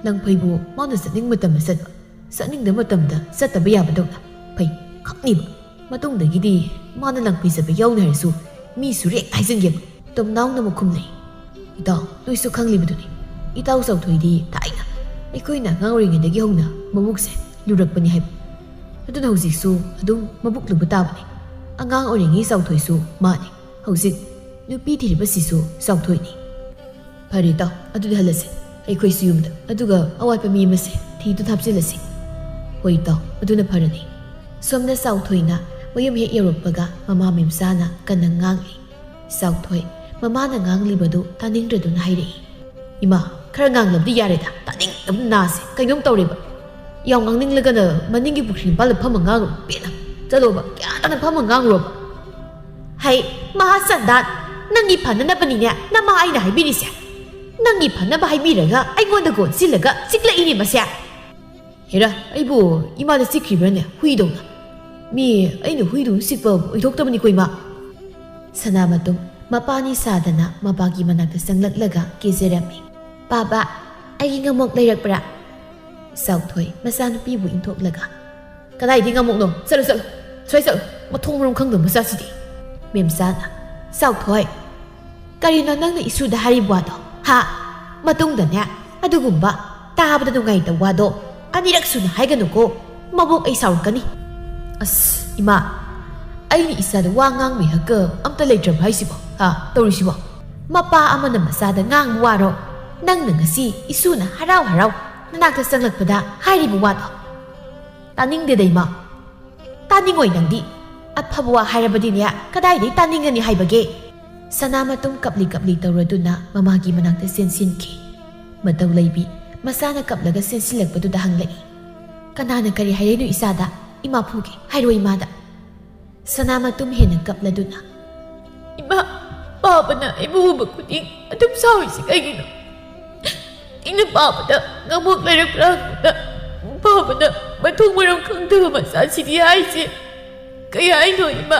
ꯂꯥꯡꯐꯩꯕꯨ ꯃꯥꯅ ꯆꯠꯅꯤꯡ ꯃꯇꯝꯗ ꯆꯠꯄ, ꯆꯠꯅꯤꯡꯗꯕ ꯃꯇꯝꯗ ꯆꯠꯇꯕ ꯌꯥꯕꯗꯧꯅ꯫ ꯐꯩ, ꯈꯪꯅꯤꯕ꯫ ꯃꯇꯨꯡꯗꯒꯤꯗꯤ ꯃꯥꯅ ꯂꯥꯡꯐꯩ ꯆꯠꯄ ꯌꯥꯎꯅꯤ ꯍꯥꯏꯔꯁꯨ ꯃꯤꯁꯨ ꯔꯦꯛ ꯍꯥꯏꯖꯤꯟꯒꯦꯕ꯫ ꯇꯣꯝꯅꯥꯎꯅ ꯃꯈꯨꯝ ꯂꯩ꯫ ꯏꯇꯥꯎ, ꯅꯣꯏꯁꯨ ꯈꯪꯂꯤꯕꯗꯨꯅꯤ꯫ ꯏꯇꯥꯎ ꯆꯥꯎꯊꯣꯏꯗꯤ ꯊꯥꯏꯅ ꯑꯩꯈꯣꯏꯅ ꯑꯉꯥꯡ ꯑꯣꯏꯔꯤꯉꯩꯗꯒꯤ ꯍꯧꯅ ꯃꯕꯨꯛꯁꯦ ꯂꯨꯔꯛꯄꯅꯤ ꯍꯥꯏꯕ꯫ ꯑꯗꯨꯅ ꯍꯧꯖꯤꯛꯁꯨ ꯑꯗꯨꯝ ꯃꯕꯨꯛ ꯂꯨꯕ ꯇꯥꯕꯅꯤ꯫ ꯑꯉꯥꯡ ꯑꯣꯏꯔꯤꯉꯩ ꯆꯥꯎꯊꯣꯏꯁꯨ ꯃꯥꯅꯤ꯫ ꯍꯧꯖꯤꯛ ꯅꯨꯄꯤ ꯊꯤꯔꯤꯕꯁꯤꯁꯨ ꯆꯥꯎꯊꯣꯏꯅꯤ꯫ ꯐꯔꯦ ꯏꯇꯥꯎ, ꯑꯗꯨꯗꯤ ꯍꯜꯂꯁꯤ꯫ ꯑꯩꯈꯣꯏꯁꯨ ꯌꯨꯝꯗ꯫ ꯑꯗꯨꯒ ꯑꯋꯥꯠꯄ ꯃꯤ ꯑꯃꯁꯦ ꯊꯤꯗꯨꯅ ꯍꯥꯞꯆꯤꯜꯂꯁꯤ꯫ ꯍꯣꯏ ꯏꯇꯥꯎ, ꯑꯗꯨꯅ ꯐꯔꯅꯤ꯫ ꯁꯣꯝꯗ ꯆꯥꯎꯊꯣꯏꯅ ꯃꯌꯨꯝ ꯍꯦꯛ ꯌꯧꯔꯛꯄꯒ ꯃꯃꯥ ꯃꯦꯝꯆꯥꯅ ꯀꯟꯅ ꯉꯥꯡꯂꯤ꯫ ꯆꯥꯎꯊꯣꯏ ꯃꯃꯥꯅ ꯉꯥꯡꯂꯤꯕꯗꯨ ꯇꯥꯅꯤꯡꯗ꯭ꯔꯗꯨꯅ ꯍꯥꯏꯔꯛꯏ꯫ ꯏꯃꯥ, ꯈꯔ ꯉꯥꯡꯂꯕꯗꯤ ꯌꯥꯔꯦꯗ꯫ ꯇꯥꯅꯤꯡꯗꯕ ꯅꯥꯁꯦ ꯀꯩꯅꯣꯝ ꯇꯧꯔꯦꯕ꯫ ꯌꯥꯝ ꯉꯥꯡꯅꯤꯡꯂꯒꯅ ꯃꯅꯤꯡꯒꯤ ꯄꯨꯈ꯭ꯔꯤ ꯃꯄꯥꯜꯗ ꯐꯝꯃ ꯉꯥꯡꯉꯨ꯫ ꯄꯦꯟꯅ ꯆꯠꯂꯣꯕ, ꯒ꯭ꯌꯥꯟ ꯇꯥꯅ ꯐꯝꯃ ꯉꯥꯡꯉꯨꯔꯣꯕ꯫ ꯍꯩ, ꯃꯍꯥꯆꯟꯗꯥꯟ, ꯅꯪꯒꯤ ꯐꯅꯅꯕꯅꯤꯅꯦ ꯅꯃꯥ ꯑꯩꯅ ꯍꯥꯏꯕꯤꯔꯤꯁꯦ꯫ ꯅꯪꯒꯤ ꯐꯅꯕ ꯍꯥꯏꯕꯤꯔꯒ ꯑꯩꯉꯣꯟꯗ ꯒꯣꯟꯁꯤꯜꯂꯒ ꯆꯤꯛꯂꯛꯏꯅꯦ ꯃꯁꯦ꯫ ꯍꯦꯔꯥ, ꯑꯩꯕꯨ ꯏꯃꯥꯗ ꯆꯤꯛꯈ꯭ꯔꯤꯕ꯭ꯔꯥꯅꯦ ꯍꯨꯏꯗꯧꯅ? ꯃꯤ ꯑꯩꯅ ꯍꯨꯏꯗꯧꯅ ꯆꯤꯛꯄ ꯑꯣꯏꯊꯣꯛꯇꯕꯅꯤꯀꯣ ꯏꯃꯥ꯫ ꯁꯅꯥꯃꯇꯨꯝ ꯃꯄꯥꯅꯤ ꯁꯥꯗꯅ ꯃꯄꯥꯒꯤ ꯃꯅꯥꯛꯇ ꯆꯪꯂꯛꯂꯒ ꯀꯦꯖꯔꯝꯃꯤ꯫ "ꯄꯥꯕ, ꯑꯩꯒꯤ ꯉꯝꯃꯣꯛ ꯂꯩꯔꯛꯄ꯭ꯔꯥ? ꯆꯥꯎꯊꯣꯏ ꯃꯆꯥꯅꯨꯄꯤꯕꯨ ꯏꯟꯊꯣꯛꯂꯒ, "ꯀꯗꯥꯏꯗꯒꯤ ꯉꯝꯃꯣꯛꯅꯣ? ꯆꯠꯂꯨ, ꯆꯠꯂꯨ, ꯁ꯭ꯋꯥꯏ ꯆꯠꯂꯨ, ꯃꯊꯣꯡ ꯃꯔꯝ ꯈꯪꯗꯕ ꯃꯆꯥꯁꯤꯗꯤ!" ꯃꯦꯝꯆꯥꯅ, "ꯆꯥꯎꯊꯣꯏ, ꯀꯔꯤꯅꯣ ꯅꯪꯅ ꯏꯁꯨꯗ ꯍꯥꯏꯔꯤꯕ ꯋꯥꯗꯣ, ꯍꯥ? ꯃꯇꯨꯡꯗꯅꯦ ꯑꯗꯨꯒꯨꯝꯕ ꯇꯥꯕꯗ ꯅꯨꯡꯉꯥꯏꯇꯕ ꯋꯥꯗꯣ ꯑꯅꯤꯔꯛ ꯁꯨꯅ ꯍꯥꯏꯒꯅꯨꯀꯣ, ꯃꯕꯣꯛ ꯑꯩ ꯁꯥꯎꯔꯛꯀꯅꯤ꯫" "ꯑꯁ, ꯏꯃꯥ, ꯑꯩꯅ ꯏꯆꯥꯗ ꯋꯥ ꯉꯥꯡꯕꯩ ꯍꯛꯀ ꯑꯝꯇ ꯂꯩꯇ꯭ꯔꯕ ꯍꯥꯏꯁꯤꯕꯣ, ꯍꯥ? ꯇꯧꯔꯤꯁꯤꯕꯣ? ꯃꯄꯥ ꯑꯃꯅ ꯃꯆꯥꯗ ꯉꯥꯡꯕ ꯋꯥꯔꯣ? ꯅꯪꯅ ꯉꯁꯤ ꯏꯁꯨꯅ ꯍꯔꯥꯎ ꯍꯔꯥꯎ ꯅꯅꯥꯛꯇ ꯆꯪꯂꯛꯄꯗ ꯍꯥꯏꯔꯤꯕ ꯋꯥꯗꯣ?" "ꯇꯥꯅꯤꯡꯗꯦꯗ, ꯏꯃꯥ꯫ ꯇꯥꯅꯤꯡꯉꯣꯏ ꯅꯪꯗꯤ꯫ ꯑꯐꯕ ꯋꯥ ꯍꯥꯏꯔꯕꯗꯤꯅꯦ, ꯀꯗꯥꯏꯗꯩ ꯇꯥꯅꯤꯡꯒꯅꯤ ꯍꯥꯏꯕꯒꯦ?" ꯁꯅꯥꯃꯇꯨꯝ ꯀꯞꯂꯤ ꯀꯞꯂꯤ ꯇꯧꯔꯗꯨꯅ ꯃꯃꯥꯒꯤ ꯃꯅꯥꯛꯇ ꯆꯦꯟꯁꯤꯟꯈꯤ꯫ ꯃꯇꯧ ꯂꯩꯕꯤ ꯃꯆꯥꯅ ꯀꯞꯂꯒ ꯆꯦꯟꯁꯤꯜꯂꯛꯄꯗꯨꯗ ꯍꯪꯂꯛꯏ, "ꯀꯅꯥꯅ ꯀꯔꯤ ꯍꯥꯏꯔꯛꯏꯅꯣ ꯏꯆꯥꯗ, ꯏꯃꯥ ꯐꯨꯒꯦ ꯍꯥꯏꯔꯣ ꯏꯃꯥꯗ?" ꯁꯅꯥꯃꯇꯨꯝ ꯍꯦꯟꯅ ꯀꯞꯂꯗꯨꯅ, "ꯏꯃꯥ, ꯄꯥꯕꯅ ꯑꯩꯕꯨ ꯎꯕ ꯈꯨꯗꯤꯡ ꯑꯗꯨꯝ ꯁꯥꯎꯔꯤꯁꯤ ꯀꯩꯒꯤꯅꯣ? ꯑꯩꯅ ꯄꯥꯕꯗ ꯉꯝꯃꯣꯛ ꯂꯩꯔꯛꯄ꯭ꯔꯥ ꯍꯪꯕꯗ, ꯄꯥꯕꯅ ꯃꯊꯣꯡ ꯃꯔꯝ ꯈꯪꯗꯕ ꯃꯆꯥꯁꯤꯗꯤ ꯍꯥꯏꯁꯦ꯫ ꯀꯩ ꯍꯥꯏꯅꯣ ꯏꯃꯥ?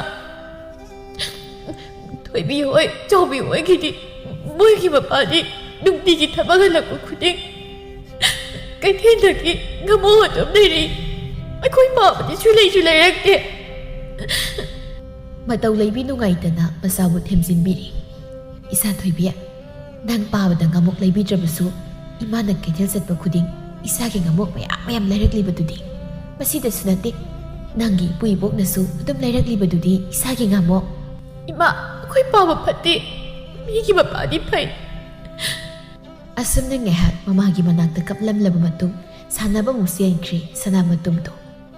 ꯊꯣꯏꯕꯤ ꯍꯣꯏ, ꯆꯥꯎꯕꯤ ꯍꯣꯏꯒꯤꯗꯤ ꯃꯣꯏꯒꯤ ꯃꯄꯥꯗꯤ ꯅꯨꯡꯇꯤꯒꯤ ꯊꯕꯛ ꯍꯜꯂꯛꯄ ꯈꯨꯗꯤꯡ ꯀꯩꯊꯦꯜꯗꯒꯤ ꯉꯝꯃꯣꯛ ꯑꯗꯨꯝ ꯂꯩꯔꯛꯏ꯫ ꯑꯩꯈꯣꯏ ꯄꯥꯕꯗꯤ ꯁꯨꯂꯩꯁꯨ ꯂꯩꯔꯛꯇꯦ꯫" ꯃꯇꯧ ꯂꯩꯕꯤ ꯅꯨꯡꯉꯥꯏꯇꯅ ꯃꯆꯥꯕꯨ ꯊꯦꯝꯖꯤꯟꯕꯤꯔꯤ꯫ "ꯏꯆꯥ ꯊꯣꯏꯕꯤ, ꯅꯪ ꯄꯥꯕꯗ ꯉꯝꯃꯣꯛ ꯂꯩꯕꯤꯗ꯭ꯔꯕꯁꯨ, ꯏꯃꯥꯅ ꯀꯩꯊꯦꯜ ꯆꯠꯄ ꯈꯨꯗꯤꯡ ꯏꯆꯥꯒꯤ ꯉꯝꯃꯣꯛ ꯃꯌꯥꯝ ꯃꯌꯥꯝ ꯂꯩꯔꯛꯂꯤꯕꯗꯨꯗꯤ꯫ ꯃꯁꯤꯗꯁꯨ ꯅꯠꯇꯦ, ꯅꯪꯒꯤ ꯏꯄꯨ ꯏꯕꯣꯛꯅꯁꯨ ꯑꯗꯨꯝ ꯂꯩꯔꯛꯂꯤꯕꯗꯨꯗꯤ ꯏꯆꯥꯒꯤ ꯉꯝꯃꯣꯛ꯫" "ꯏꯃꯥ, ꯑꯩꯈꯣꯏ ꯄꯥꯕ ꯐꯠꯇꯦ꯫ ꯃꯤꯒꯤ ꯃꯄꯥꯗꯤ ꯐꯩ꯫" ꯑꯁꯨꯝꯅ ꯉꯥꯏꯍꯥꯛ ꯃꯃꯥꯒꯤ ꯃꯅꯥꯛꯇ ꯀꯞꯂꯝꯂꯕ ꯃꯇꯨꯡ, ꯁꯥꯟꯅꯕ ꯑꯃꯨꯛ ꯆꯦꯟꯈ꯭ꯔꯦ ꯁꯅꯥꯃꯇꯨꯝꯗꯣ꯫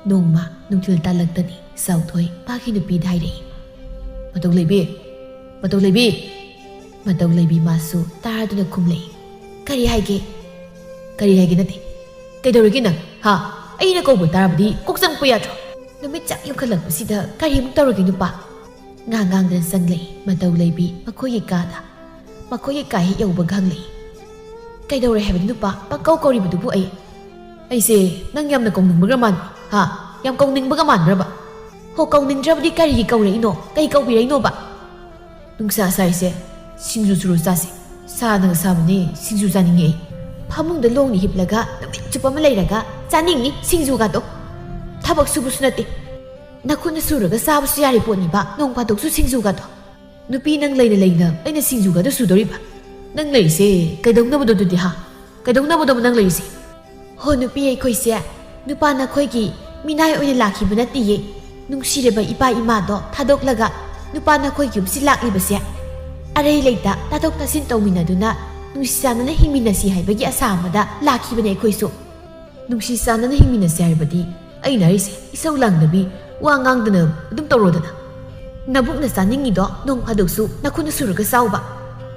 ꯅꯣꯡꯃ ꯅꯨꯡꯊꯤꯜ ꯇꯥꯂꯛꯇꯅꯤ ꯆꯥꯎꯊꯣꯏ ꯃꯥꯒꯤ ꯅꯨꯄꯤꯗ ꯍꯥꯏꯔꯛꯏ, "ꯃꯇꯧ ꯂꯩꯕꯤ, ꯃꯇꯧ ꯂꯩꯕꯤ!" ꯃꯇꯧ ꯂꯩꯕꯤ ꯃꯥꯁꯨ ꯇꯥꯔꯗꯨꯅ ꯈꯨꯝꯂꯛꯏ, "ꯀꯔꯤ ꯍꯥꯏꯒꯦ? ꯀꯔꯤ ꯍꯥꯏꯒꯦ ꯅꯠꯇꯦ꯫ ꯀꯩꯗꯧꯔꯒꯦ ꯅꯪ, ꯍꯥ? ꯑꯩꯅ ꯀꯧꯕ ꯇꯥꯔꯕꯗꯤ ꯀꯣꯛ ꯆꯪꯉꯛꯄ ꯌꯥꯗ꯭ꯔꯣ? ꯅꯨꯃꯤꯠ ꯆꯥꯛ ꯌꯨꯡꯈꯠꯂꯛꯄꯁꯤꯗ ꯀꯔꯤꯃꯨꯛ ꯇꯧꯔꯒꯦ ꯅꯨꯄꯥ?" ꯉꯥꯡ ꯉꯥꯡꯗꯅ ꯆꯪꯂꯛꯏ ꯃꯇꯧ ꯂꯩꯕꯤ ꯃꯈꯣꯏꯒꯤ ꯀꯥꯗ꯫ ꯃꯈꯣꯏꯒꯤ ꯀꯥ ꯍꯦꯛ ꯌꯧꯕꯒ ꯍꯪꯂꯛꯏ, "ꯀꯩꯗꯧꯔꯦ ꯍꯥꯏꯕꯅꯤ ꯅꯨꯄꯥ? ꯄꯪꯀꯧ ꯀꯧꯔꯤꯕꯗꯨꯕꯨ ꯑꯩ?" "ꯑꯩꯁꯦ ꯅꯪ ꯌꯥꯝꯅ ꯀꯧꯅꯤꯡꯕꯒ ꯃꯥꯟꯕ꯭ꯔꯣ? ꯍꯥ? ꯌꯥꯝ ꯀꯧꯅꯤꯡꯕꯒ ꯃꯥꯟꯕ꯭ꯔꯕ?" "ꯍꯣ, ꯀꯧꯅꯤꯡꯗ꯭ꯔꯕꯗꯤ ꯀꯔꯤꯒꯤ ꯀꯧꯔꯛꯏꯅꯣ? ꯀꯩ ꯀꯧꯕꯤꯔꯛꯏꯅꯣꯕ?" "ꯅꯨꯡꯁꯥ ꯁꯥꯏꯁꯦ, ꯁꯤꯡꯖꯨ ꯆꯨꯔꯨ ꯆꯥꯁꯦ꯫ ꯁꯥꯅꯒ ꯁꯥꯕꯅꯦ, ꯁꯤꯡꯖꯨ ꯆꯥꯅꯤꯡꯉꯦ ꯑꯩ꯫" ꯐꯃꯨꯡꯗ ꯂꯣꯡꯅ ꯍꯤꯞꯂꯒ ꯅꯨꯃꯤꯠ ꯆꯨꯞꯄ ꯑꯃ ꯂꯩꯔꯒ ꯆꯥꯅꯤꯡꯅꯤ ꯁꯤꯡꯖꯨꯒꯗꯣ? ꯊꯕꯛ ꯁꯨꯕꯁꯨ ꯅꯠꯇꯦ, ꯅꯈꯨꯠꯅ ꯁꯨꯔꯒ ꯆꯥꯕꯁꯨ ꯌꯥꯔꯤ ꯄꯣꯠꯅꯤꯕ ꯅꯣꯡ ꯐꯥꯗꯣꯛꯁꯨ ꯁꯤꯡꯖꯨꯒꯗꯣ꯫ ꯅꯨꯄꯤ ꯅꯪ ꯂꯩꯅ ꯂꯩꯅ ꯑꯩꯅ ꯁꯤꯡꯖꯨꯒꯗꯣ ꯁꯨꯗꯣꯔꯤꯕ? ꯅꯪ ꯂꯩꯔꯤꯁꯦ ꯀꯩꯗꯧꯅꯕꯗꯣ ꯑꯗꯨꯗꯤ, ꯍꯥ? ꯀꯩꯗꯧꯅꯕꯗꯣ ꯅꯪ ꯂꯩꯔꯤꯁꯦ? ꯍꯣ ꯅꯨꯄꯤ ꯑꯩꯈꯣꯏꯁꯦ ꯅꯨꯄꯥ ꯅꯈꯣꯏꯒꯤ ꯃꯤꯅꯥꯏ ꯑꯣꯏꯅ ꯂꯥꯛꯈꯤꯕ ꯅꯠꯇꯤꯌꯦ꯫ ꯅꯨꯡꯁꯤꯔꯕ ꯏꯄꯥ ꯏꯃꯥꯗꯣ ꯊꯥꯗꯣꯛꯂꯒ ꯅꯨꯄꯥ ꯅꯈꯣꯏꯒꯤ ꯌꯨꯝꯁꯤ ꯂꯥꯛꯂꯤꯕꯁꯦ ꯑꯔꯩ ꯂꯩꯇ ꯇꯥꯊꯣꯛ ꯇꯥꯁꯤꯟ ꯇꯧꯃꯤꯟꯅꯗꯨꯅ ꯅꯨꯡꯁꯤ ꯆꯥꯟꯅꯅ ꯍꯤꯡꯃꯤꯟꯅꯁꯤ ꯍꯥꯏꯕꯒꯤ ꯑꯁꯥ ꯑꯃꯗ ꯂꯥꯛꯈꯤꯕꯅꯦ ꯑꯩꯈꯣꯏꯁꯨ꯫ ꯅꯨꯡꯁꯤ ꯆꯥꯟꯅꯅ ꯍꯤꯡꯃꯤꯟꯅꯁꯤ ꯍꯥꯏꯔꯕꯗꯤ ꯑꯩꯅ ꯍꯥꯏꯔꯤꯁꯦ ꯏꯁꯧ ꯂꯥꯡꯗꯕꯤ ꯋꯥ ꯉꯥꯡꯗꯅ ꯑꯗꯨꯝ ꯇꯧꯔꯣꯗꯅ꯫ ꯅꯕꯨꯛꯅ ꯆꯥꯅꯤꯡꯉꯤꯗꯣ ꯅꯣꯡ ꯐꯥꯗꯣꯛꯁꯨ ꯅꯈꯨꯠꯅ ꯁꯨꯔꯒ ꯆꯥꯎꯕ꯫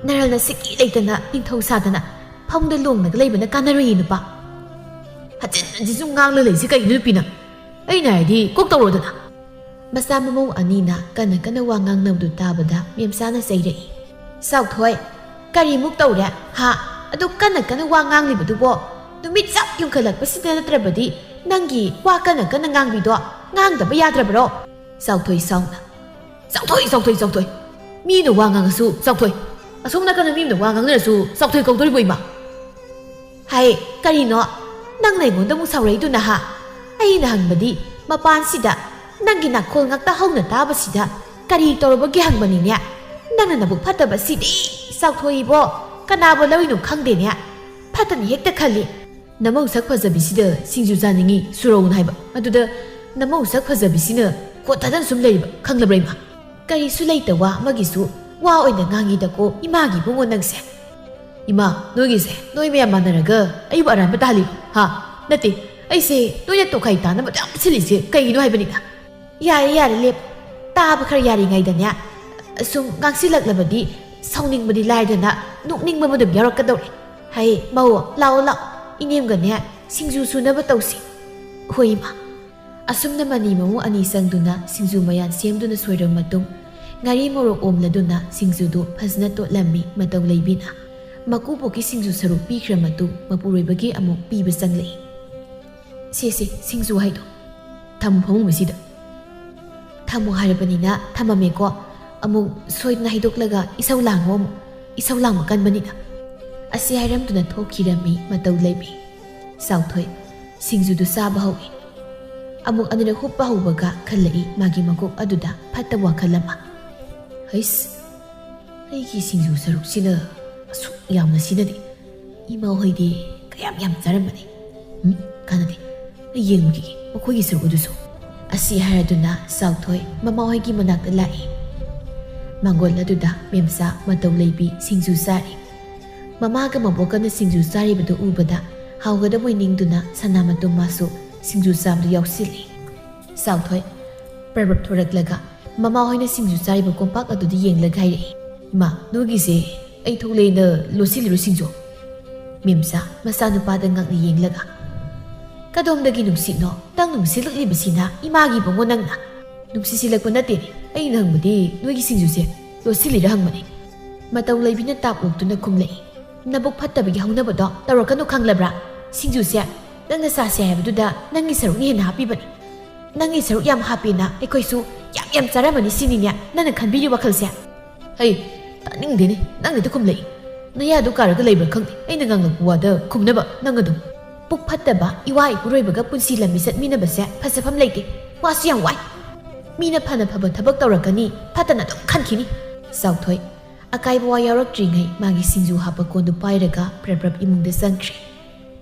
ꯅꯔꯜꯅ ꯁꯤꯀꯤ ꯂꯩꯇꯅ ꯅꯤꯡꯊꯧ ꯁꯥꯗꯅ ꯐꯃꯨꯡꯗ ꯂꯣꯡꯂꯒ ꯂꯩꯕꯅ ꯀꯥꯟꯅꯔꯣꯏꯌꯦ ꯅꯨꯄꯥ꯫ ꯍꯟꯖꯤꯟ ꯍꯟꯖꯤꯟꯁꯨ ꯉꯥꯡꯂ ꯂꯩꯁꯤ ꯀꯩꯒꯤꯅꯣ ꯅꯨꯄꯤ ꯅꯪ? ꯑꯩꯅ ꯍꯥꯏꯔꯗꯤ ꯀꯣꯛ ꯇꯧꯔꯣꯗꯅ꯫ ꯃꯆꯥ ꯃꯃꯧ ꯑꯅꯤꯅ ꯀꯟꯅ ꯀꯟꯅ ꯋꯥ ꯉꯥꯡꯅꯕꯗꯨ ꯇꯥꯕꯗ ꯃꯦꯝꯆꯥꯅ ꯆꯩꯔꯛꯏ꯫ ꯆꯥꯎꯊꯣꯏ, ꯀꯔꯤꯃꯨꯛ ꯇꯧꯔꯦ? ꯍꯥ? ꯑꯗꯨ ꯀꯟꯅ ꯀꯟꯅ ꯋꯥ ꯉꯥꯡꯂꯤꯕꯗꯨꯕꯣ? ꯅꯨꯃꯤꯠ ꯆꯞ ꯌꯨꯡꯈꯠꯂꯛꯄꯁꯤꯗ ꯅꯠꯇ꯭ꯔꯕꯗꯤ ꯅꯪꯒꯤ ꯋꯥ ꯀꯟꯅ ꯀꯟꯅ ꯉꯥꯡꯕꯤꯗꯣ ꯉꯥꯡꯗꯕ ꯌꯥꯗ꯭ꯔꯕ꯭ꯔꯣ? ꯆꯥꯎꯊꯣꯏ ꯁꯥꯎꯅ, "ꯆꯥꯎꯊꯣꯏ, ꯆꯥꯎꯊꯣꯏ, ꯆꯥꯎꯊꯣꯏ! ꯃꯤꯅ ꯋꯥ ꯉꯥꯡꯉꯁꯨ ꯆꯥꯎꯊꯣꯏ, ꯑꯁꯣꯝ ꯅꯥꯀꯟꯗ ꯃꯤ ꯑꯃꯅ ꯋꯥ ꯉꯥꯡꯅꯔꯁꯨ ꯆꯥꯎꯊꯣꯏ ꯀꯧꯗꯣꯔꯤꯕꯣ ꯏꯃꯥ?" ꯍꯥꯏ, ꯀꯔꯤꯅꯣ? ꯅꯪꯅ ꯑꯩꯉꯣꯟꯗ ꯑꯃꯨꯛ ꯁꯥꯎꯔꯛꯏꯗꯨꯅ ꯍꯥ? ꯑꯩꯅ ꯍꯪꯕꯗꯤ ꯃꯄꯥꯟꯁꯤꯗ ꯅꯪꯒꯤ ꯅꯥꯈꯣꯜ ꯉꯥꯛꯇ ꯍꯧꯅ ꯇꯥꯕꯁꯤꯗ ꯀꯔꯤ ꯇꯧꯔꯕꯒꯦ ꯍꯪꯕꯅꯤꯅꯦ꯫ ꯅꯪꯅ ꯅꯕꯨꯛ ꯐꯠꯇꯕꯁꯤꯗꯤ ꯆꯥꯎꯊꯣꯏꯕꯣ, ꯀꯅꯥꯕꯨ ꯂꯧꯔꯤꯅꯣ ꯈꯪꯗꯦꯅꯦ꯫ ꯐꯠꯇꯅꯤ ꯍꯦꯛꯇ ꯈꯜꯂꯤ꯫ ꯅꯃꯧ ꯁꯛ ꯐꯖꯕꯤꯁꯤꯗ ꯁꯤꯡꯖꯨ ꯆꯥꯅꯤꯡꯉꯤ ꯁꯨꯔꯧꯅ ꯍꯥꯏꯕ꯫ ꯑꯗꯨꯗ ꯅꯃꯧ ꯁꯛ ꯐꯖꯕꯤꯁꯤꯅ ꯀꯣꯠ ꯊꯥꯗꯅ ꯁꯨꯝ ꯂꯩꯔꯤꯕ ꯈꯪꯂꯕ꯭ꯔꯥ ꯏꯃꯥ? ꯀꯔꯤꯁꯨ ꯂꯩꯇ ꯋꯥ ꯑꯃꯒꯤꯁꯨ ꯋꯥ ꯑꯣꯏꯅ ꯉꯥꯡꯉꯤꯗꯀꯣ ꯏꯃꯥꯒꯤ ꯏꯕꯨꯡꯉꯣ ꯅꯪꯁꯦ꯫ ꯏꯃꯥ, ꯅꯣꯏꯒꯤꯁꯦ ꯅꯣꯏ ꯃꯌꯥꯝ ꯃꯥꯟꯅꯔꯒ ꯑꯩꯕꯨ ꯑꯔꯥꯟꯕ ꯇꯥꯍꯜꯂꯤꯔꯣ? ꯍꯥ? ꯅꯠꯇꯦ, ꯑꯩꯁꯦ ꯅꯣꯏꯅ ꯇꯣꯈꯥꯏ ꯇꯥꯅꯕ ꯌꯥꯝ ꯁꯤꯜꯂꯤꯁꯦ ꯀꯩꯒꯤꯅꯣ ꯍꯥꯏꯕꯅꯤꯗ꯫ ꯌꯥꯔꯦ, ꯌꯥꯔꯦ, ꯂꯦꯞ꯫ ꯇꯥꯕ ꯈꯔ ꯌꯥꯔꯤꯉꯩꯗꯅꯦ, ꯁꯨꯝ ꯉꯥꯡꯁꯤꯜꯂꯛꯂꯕꯗꯤ ꯁꯥꯎꯅꯤꯡꯕꯗꯤ ꯂꯥꯏꯗꯅ ꯅꯣꯛꯅꯤꯡꯕ ꯑꯃ ꯑꯗꯨꯝ ꯌꯥꯎꯔꯛꯀꯗꯧꯔꯦ꯫ ꯍꯩ, ꯃꯧ, ꯂꯥꯛꯑꯣ, ꯂꯥꯛꯑꯣ꯫ ꯏꯅꯦꯝꯒꯅꯦ ꯁꯤꯡꯖꯨ ꯁꯨꯅꯕ ꯇꯧꯁꯤ꯫ ꯍꯣꯏ, ꯏꯃꯥ꯫ ꯑꯁꯨꯝꯅ ꯃꯅꯤ ꯃꯃꯧ ꯑꯅꯤ ꯆꯪꯗꯨꯅ ꯁꯤꯡꯖꯨ ꯃꯌꯥꯟ ꯁꯦꯝꯗꯨꯅ ꯁꯣꯏꯔꯕ ꯃꯇꯨꯡ, ꯉꯥꯔꯤ ꯃꯣꯔꯣꯛ ꯑꯣꯝꯂꯗꯨꯅ ꯁꯤꯡꯖꯨꯗꯨ ꯐꯖꯅ ꯇꯣꯠꯂꯝꯃꯤ ꯃꯇꯧ ꯂꯩꯕꯤꯅ꯫ ꯃꯀꯨꯕꯣꯛꯀꯤ ꯁꯤꯡꯖꯨ ꯁꯔꯨꯛ ꯄꯤꯈ꯭ꯔ ꯃꯇꯨꯡ, ꯃꯄꯨꯔꯣꯏꯕꯒꯤ ꯑꯃꯨꯛ ꯄꯤꯕ ꯆꯪꯂꯛꯏ꯫ "ꯁꯦ, ꯁꯦ, ꯁꯤꯡꯖꯨ ꯍꯥꯏꯗꯣ꯫ ꯊꯝꯃꯨ ꯐꯃꯨꯡ ꯃꯁꯤꯗ꯫" ꯊꯝꯃꯣ ꯍꯥꯏꯔꯕꯅꯤꯅ ꯊꯝꯃꯝꯃꯦꯀꯣ꯫ ꯑꯃꯨꯛ ꯁꯣꯏꯗꯅ ꯍꯩꯗꯣꯛꯂꯒ ꯏꯁꯧ ꯂꯥꯡꯉꯣ ꯑꯃꯨꯛ꯫ ꯏꯁꯧ ꯂꯥꯡꯕ ꯀꯟꯕꯅꯤꯅ꯫ ꯑꯁꯤ ꯍꯥꯏꯔꯝꯗꯨꯅ ꯊꯣꯛꯈꯤꯔꯝꯃꯤ ꯃꯇꯧ ꯂꯩꯕꯤ꯫ ꯆꯥꯎꯊꯣꯏ ꯁꯤꯡꯖꯨꯗꯨ ꯆꯥꯕ ꯍꯧꯏ꯫ ꯑꯃꯨꯛ ꯑꯅꯤꯔꯛ ꯍꯨꯞꯄ ꯍꯧꯕꯒ ꯈꯜꯂꯛꯏ ꯃꯥꯒꯤ ꯃꯀꯣꯛ ꯑꯗꯨꯗ ꯐꯠꯇꯕ ꯋꯥꯈꯜ ꯑꯃ꯫ "ꯍꯩꯁ, ꯑꯩꯒꯤ ꯁꯤꯡꯖꯨ ꯁꯔꯨꯛꯁꯤꯅ ꯑꯁꯨꯛ ꯌꯥꯝꯅ ꯁꯤꯅꯗꯦ꯫ ꯏꯃꯥ ꯍꯣꯏꯗꯤ ꯀꯌꯥꯝ ꯌꯥꯝ ꯆꯥꯔꯝꯕꯅꯤ꯫ ꯎꯝ, ꯀꯥꯟꯅꯗꯦ꯫ ꯑꯩ ꯌꯦꯡꯂꯨꯈꯤꯒꯦ ꯃꯈꯣꯏꯒꯤ ꯁꯔꯨꯛ ꯑꯗꯨꯁꯨ"꯫ ꯑꯁꯤ ꯍꯥꯏꯔꯗꯨꯅ ꯆꯥꯎꯊꯣꯏ ꯃꯃꯥ ꯍꯣꯏꯒꯤ ꯃꯅꯥꯛꯇ ꯂꯥꯛꯏ꯫ ꯃꯥꯡꯒꯣꯜ ꯑꯗꯨꯗ ꯃꯦꯝꯆꯥ ꯃꯇꯧ ꯂꯩꯕꯤ ꯁꯤꯡꯖꯨ ꯆꯥꯔꯤ꯫ ꯃꯃꯥꯒ ꯃꯕꯣꯛꯀꯅ ꯁꯤꯡꯖꯨ ꯆꯥꯔꯤꯕꯗꯨ ꯎꯕꯗ ꯍꯥꯎꯒꯗꯕꯣꯏ ꯅꯤꯡꯗꯨꯅ ꯁꯅꯥꯃꯇꯣꯝ ꯃꯥꯁꯨ ꯁꯤꯡꯖꯨ ꯆꯥꯕꯗꯨ ꯌꯥꯎꯁꯤꯜꯂꯤ꯫ ꯆꯥꯎꯊꯣꯏ ꯄ꯭ꯔꯕꯞ ꯊꯣꯔꯛꯂꯒ ꯃꯃꯥ ꯍꯣꯏꯅ ꯁꯤꯡꯖꯨ ꯆꯥꯔꯤꯕ ꯀꯣꯝꯄꯥꯛ ꯑꯗꯨꯗ ꯌꯦꯡꯂꯒ ꯍꯥꯏꯔꯛꯏ, "ꯏꯃꯥ, ꯅꯣꯏꯒꯤꯁꯦ ꯑꯩ ꯊꯣꯛꯂꯦꯅ ꯂꯣꯠꯁꯤꯜꯂꯤꯔꯣ ꯁꯤꯡꯖꯨ?" ꯃꯦꯝꯆꯥ ꯃꯆꯥꯅꯨꯄꯥꯗ ꯉꯛꯅ ꯌꯦꯡꯂꯒ, "ꯀꯗꯣꯝꯗꯒꯤ ꯅꯨꯡꯁꯤꯠꯅꯣ? ꯇꯪ ꯅꯨꯡꯁꯤꯜꯂꯛꯂꯤꯕꯁꯤꯅ ꯏꯃꯥꯒꯤ ꯏꯕꯨꯡꯉꯣ ꯅꯪꯅ?" "ꯅꯨꯡꯁꯤꯠ ꯁꯤꯜꯂꯛꯄ ꯅꯠꯇꯦꯅꯦ, ꯑꯩꯅ ꯍꯪꯕꯗꯤ ꯅꯣꯏꯒꯤ ꯁꯤꯡꯖꯨꯁꯦ ꯂꯣꯠꯁꯤꯜꯂꯤꯔ ꯍꯪꯕꯅꯦ"꯫ ꯃꯇꯧ ꯂꯩꯕꯤꯅ ꯇꯥꯞ ꯑꯣꯛꯇꯨꯅ ꯈꯨꯝꯂꯛꯏ꯫ "ꯅꯕꯨꯛ ꯐꯠꯇꯕꯒꯤ ꯍꯧꯅꯕꯗꯣ ꯇꯧꯔꯛꯀꯅꯨ ꯈꯪꯂꯕ꯭ꯔꯥ? ꯁꯤꯡꯖꯨꯁꯦ ꯅꯪꯅ ꯆꯥꯁꯦ ꯍꯥꯏꯕꯗꯨꯗ ꯅꯪꯒꯤ ꯁꯔꯨꯛꯅ ꯍꯦꯟꯅ ꯍꯥꯞꯄꯤꯕꯅꯤ꯫ ꯅꯪꯒꯤ ꯁꯔꯨꯛ ꯌꯥꯝ ꯍꯥꯞꯄꯦꯅ ꯑꯩꯈꯣꯏꯁꯨ ꯌꯥꯝ ꯌꯥꯝ ꯆꯥꯔꯝꯃꯅꯤ ꯁꯤꯅꯤꯅꯦ ꯅꯪꯅ ꯈꯟꯕꯤꯔꯤ ꯋꯥꯈꯜꯁꯦ?" "ꯍꯩ, ꯇꯥꯅꯤꯡꯗꯦꯅꯦ, ꯅꯪꯅꯗꯤ ꯈꯨꯝꯂꯛꯏ꯫ ꯅꯌꯥꯗꯨ ꯀꯥꯔꯒ ꯂꯩꯕ꯭ꯔꯥ ꯈꯪꯗꯦ, ꯑꯩꯅ ꯉꯥꯡꯂꯛꯄ ꯋꯥꯗ ꯈꯨꯝꯅꯕ ꯅꯪ ꯑꯗꯨꯝ꯫ ꯄꯨꯛ ꯐꯠꯇꯕ ꯏꯋꯥ ꯏꯄꯨꯔꯣꯏꯕꯒ ꯄꯨꯟꯁꯤ ꯂꯝꯕꯤ ꯆꯠꯃꯤꯟꯅꯕꯁꯦ ꯐꯖꯐꯝ ꯂꯩꯇꯦ꯫ ꯋꯥꯁꯨ ꯌꯥꯝ ꯋꯥꯏ꯫ ꯃꯤꯅ ꯐꯅ ꯐꯕ ꯊꯕꯛ ꯇꯧꯔꯛꯀꯅꯤ, ꯐꯠꯇꯅ ꯑꯗꯨꯝ ꯈꯟꯈꯤꯅꯤ"꯫ ꯆꯥꯎꯊꯣꯏ ꯑꯀꯥꯏꯕ ꯋꯥ ꯌꯥꯎꯔꯛꯇ꯭ꯔꯤꯉꯩ ꯃꯥꯒꯤ ꯁꯤꯡꯖꯨ ꯍꯥꯞꯄ ꯀꯣꯟꯗꯨ ꯄꯥꯏꯔꯒ ꯄ꯭ꯔꯞ ꯄ꯭ꯔꯞ ꯏꯃꯨꯡꯗ ꯆꯪꯈ꯭ꯔꯦ꯫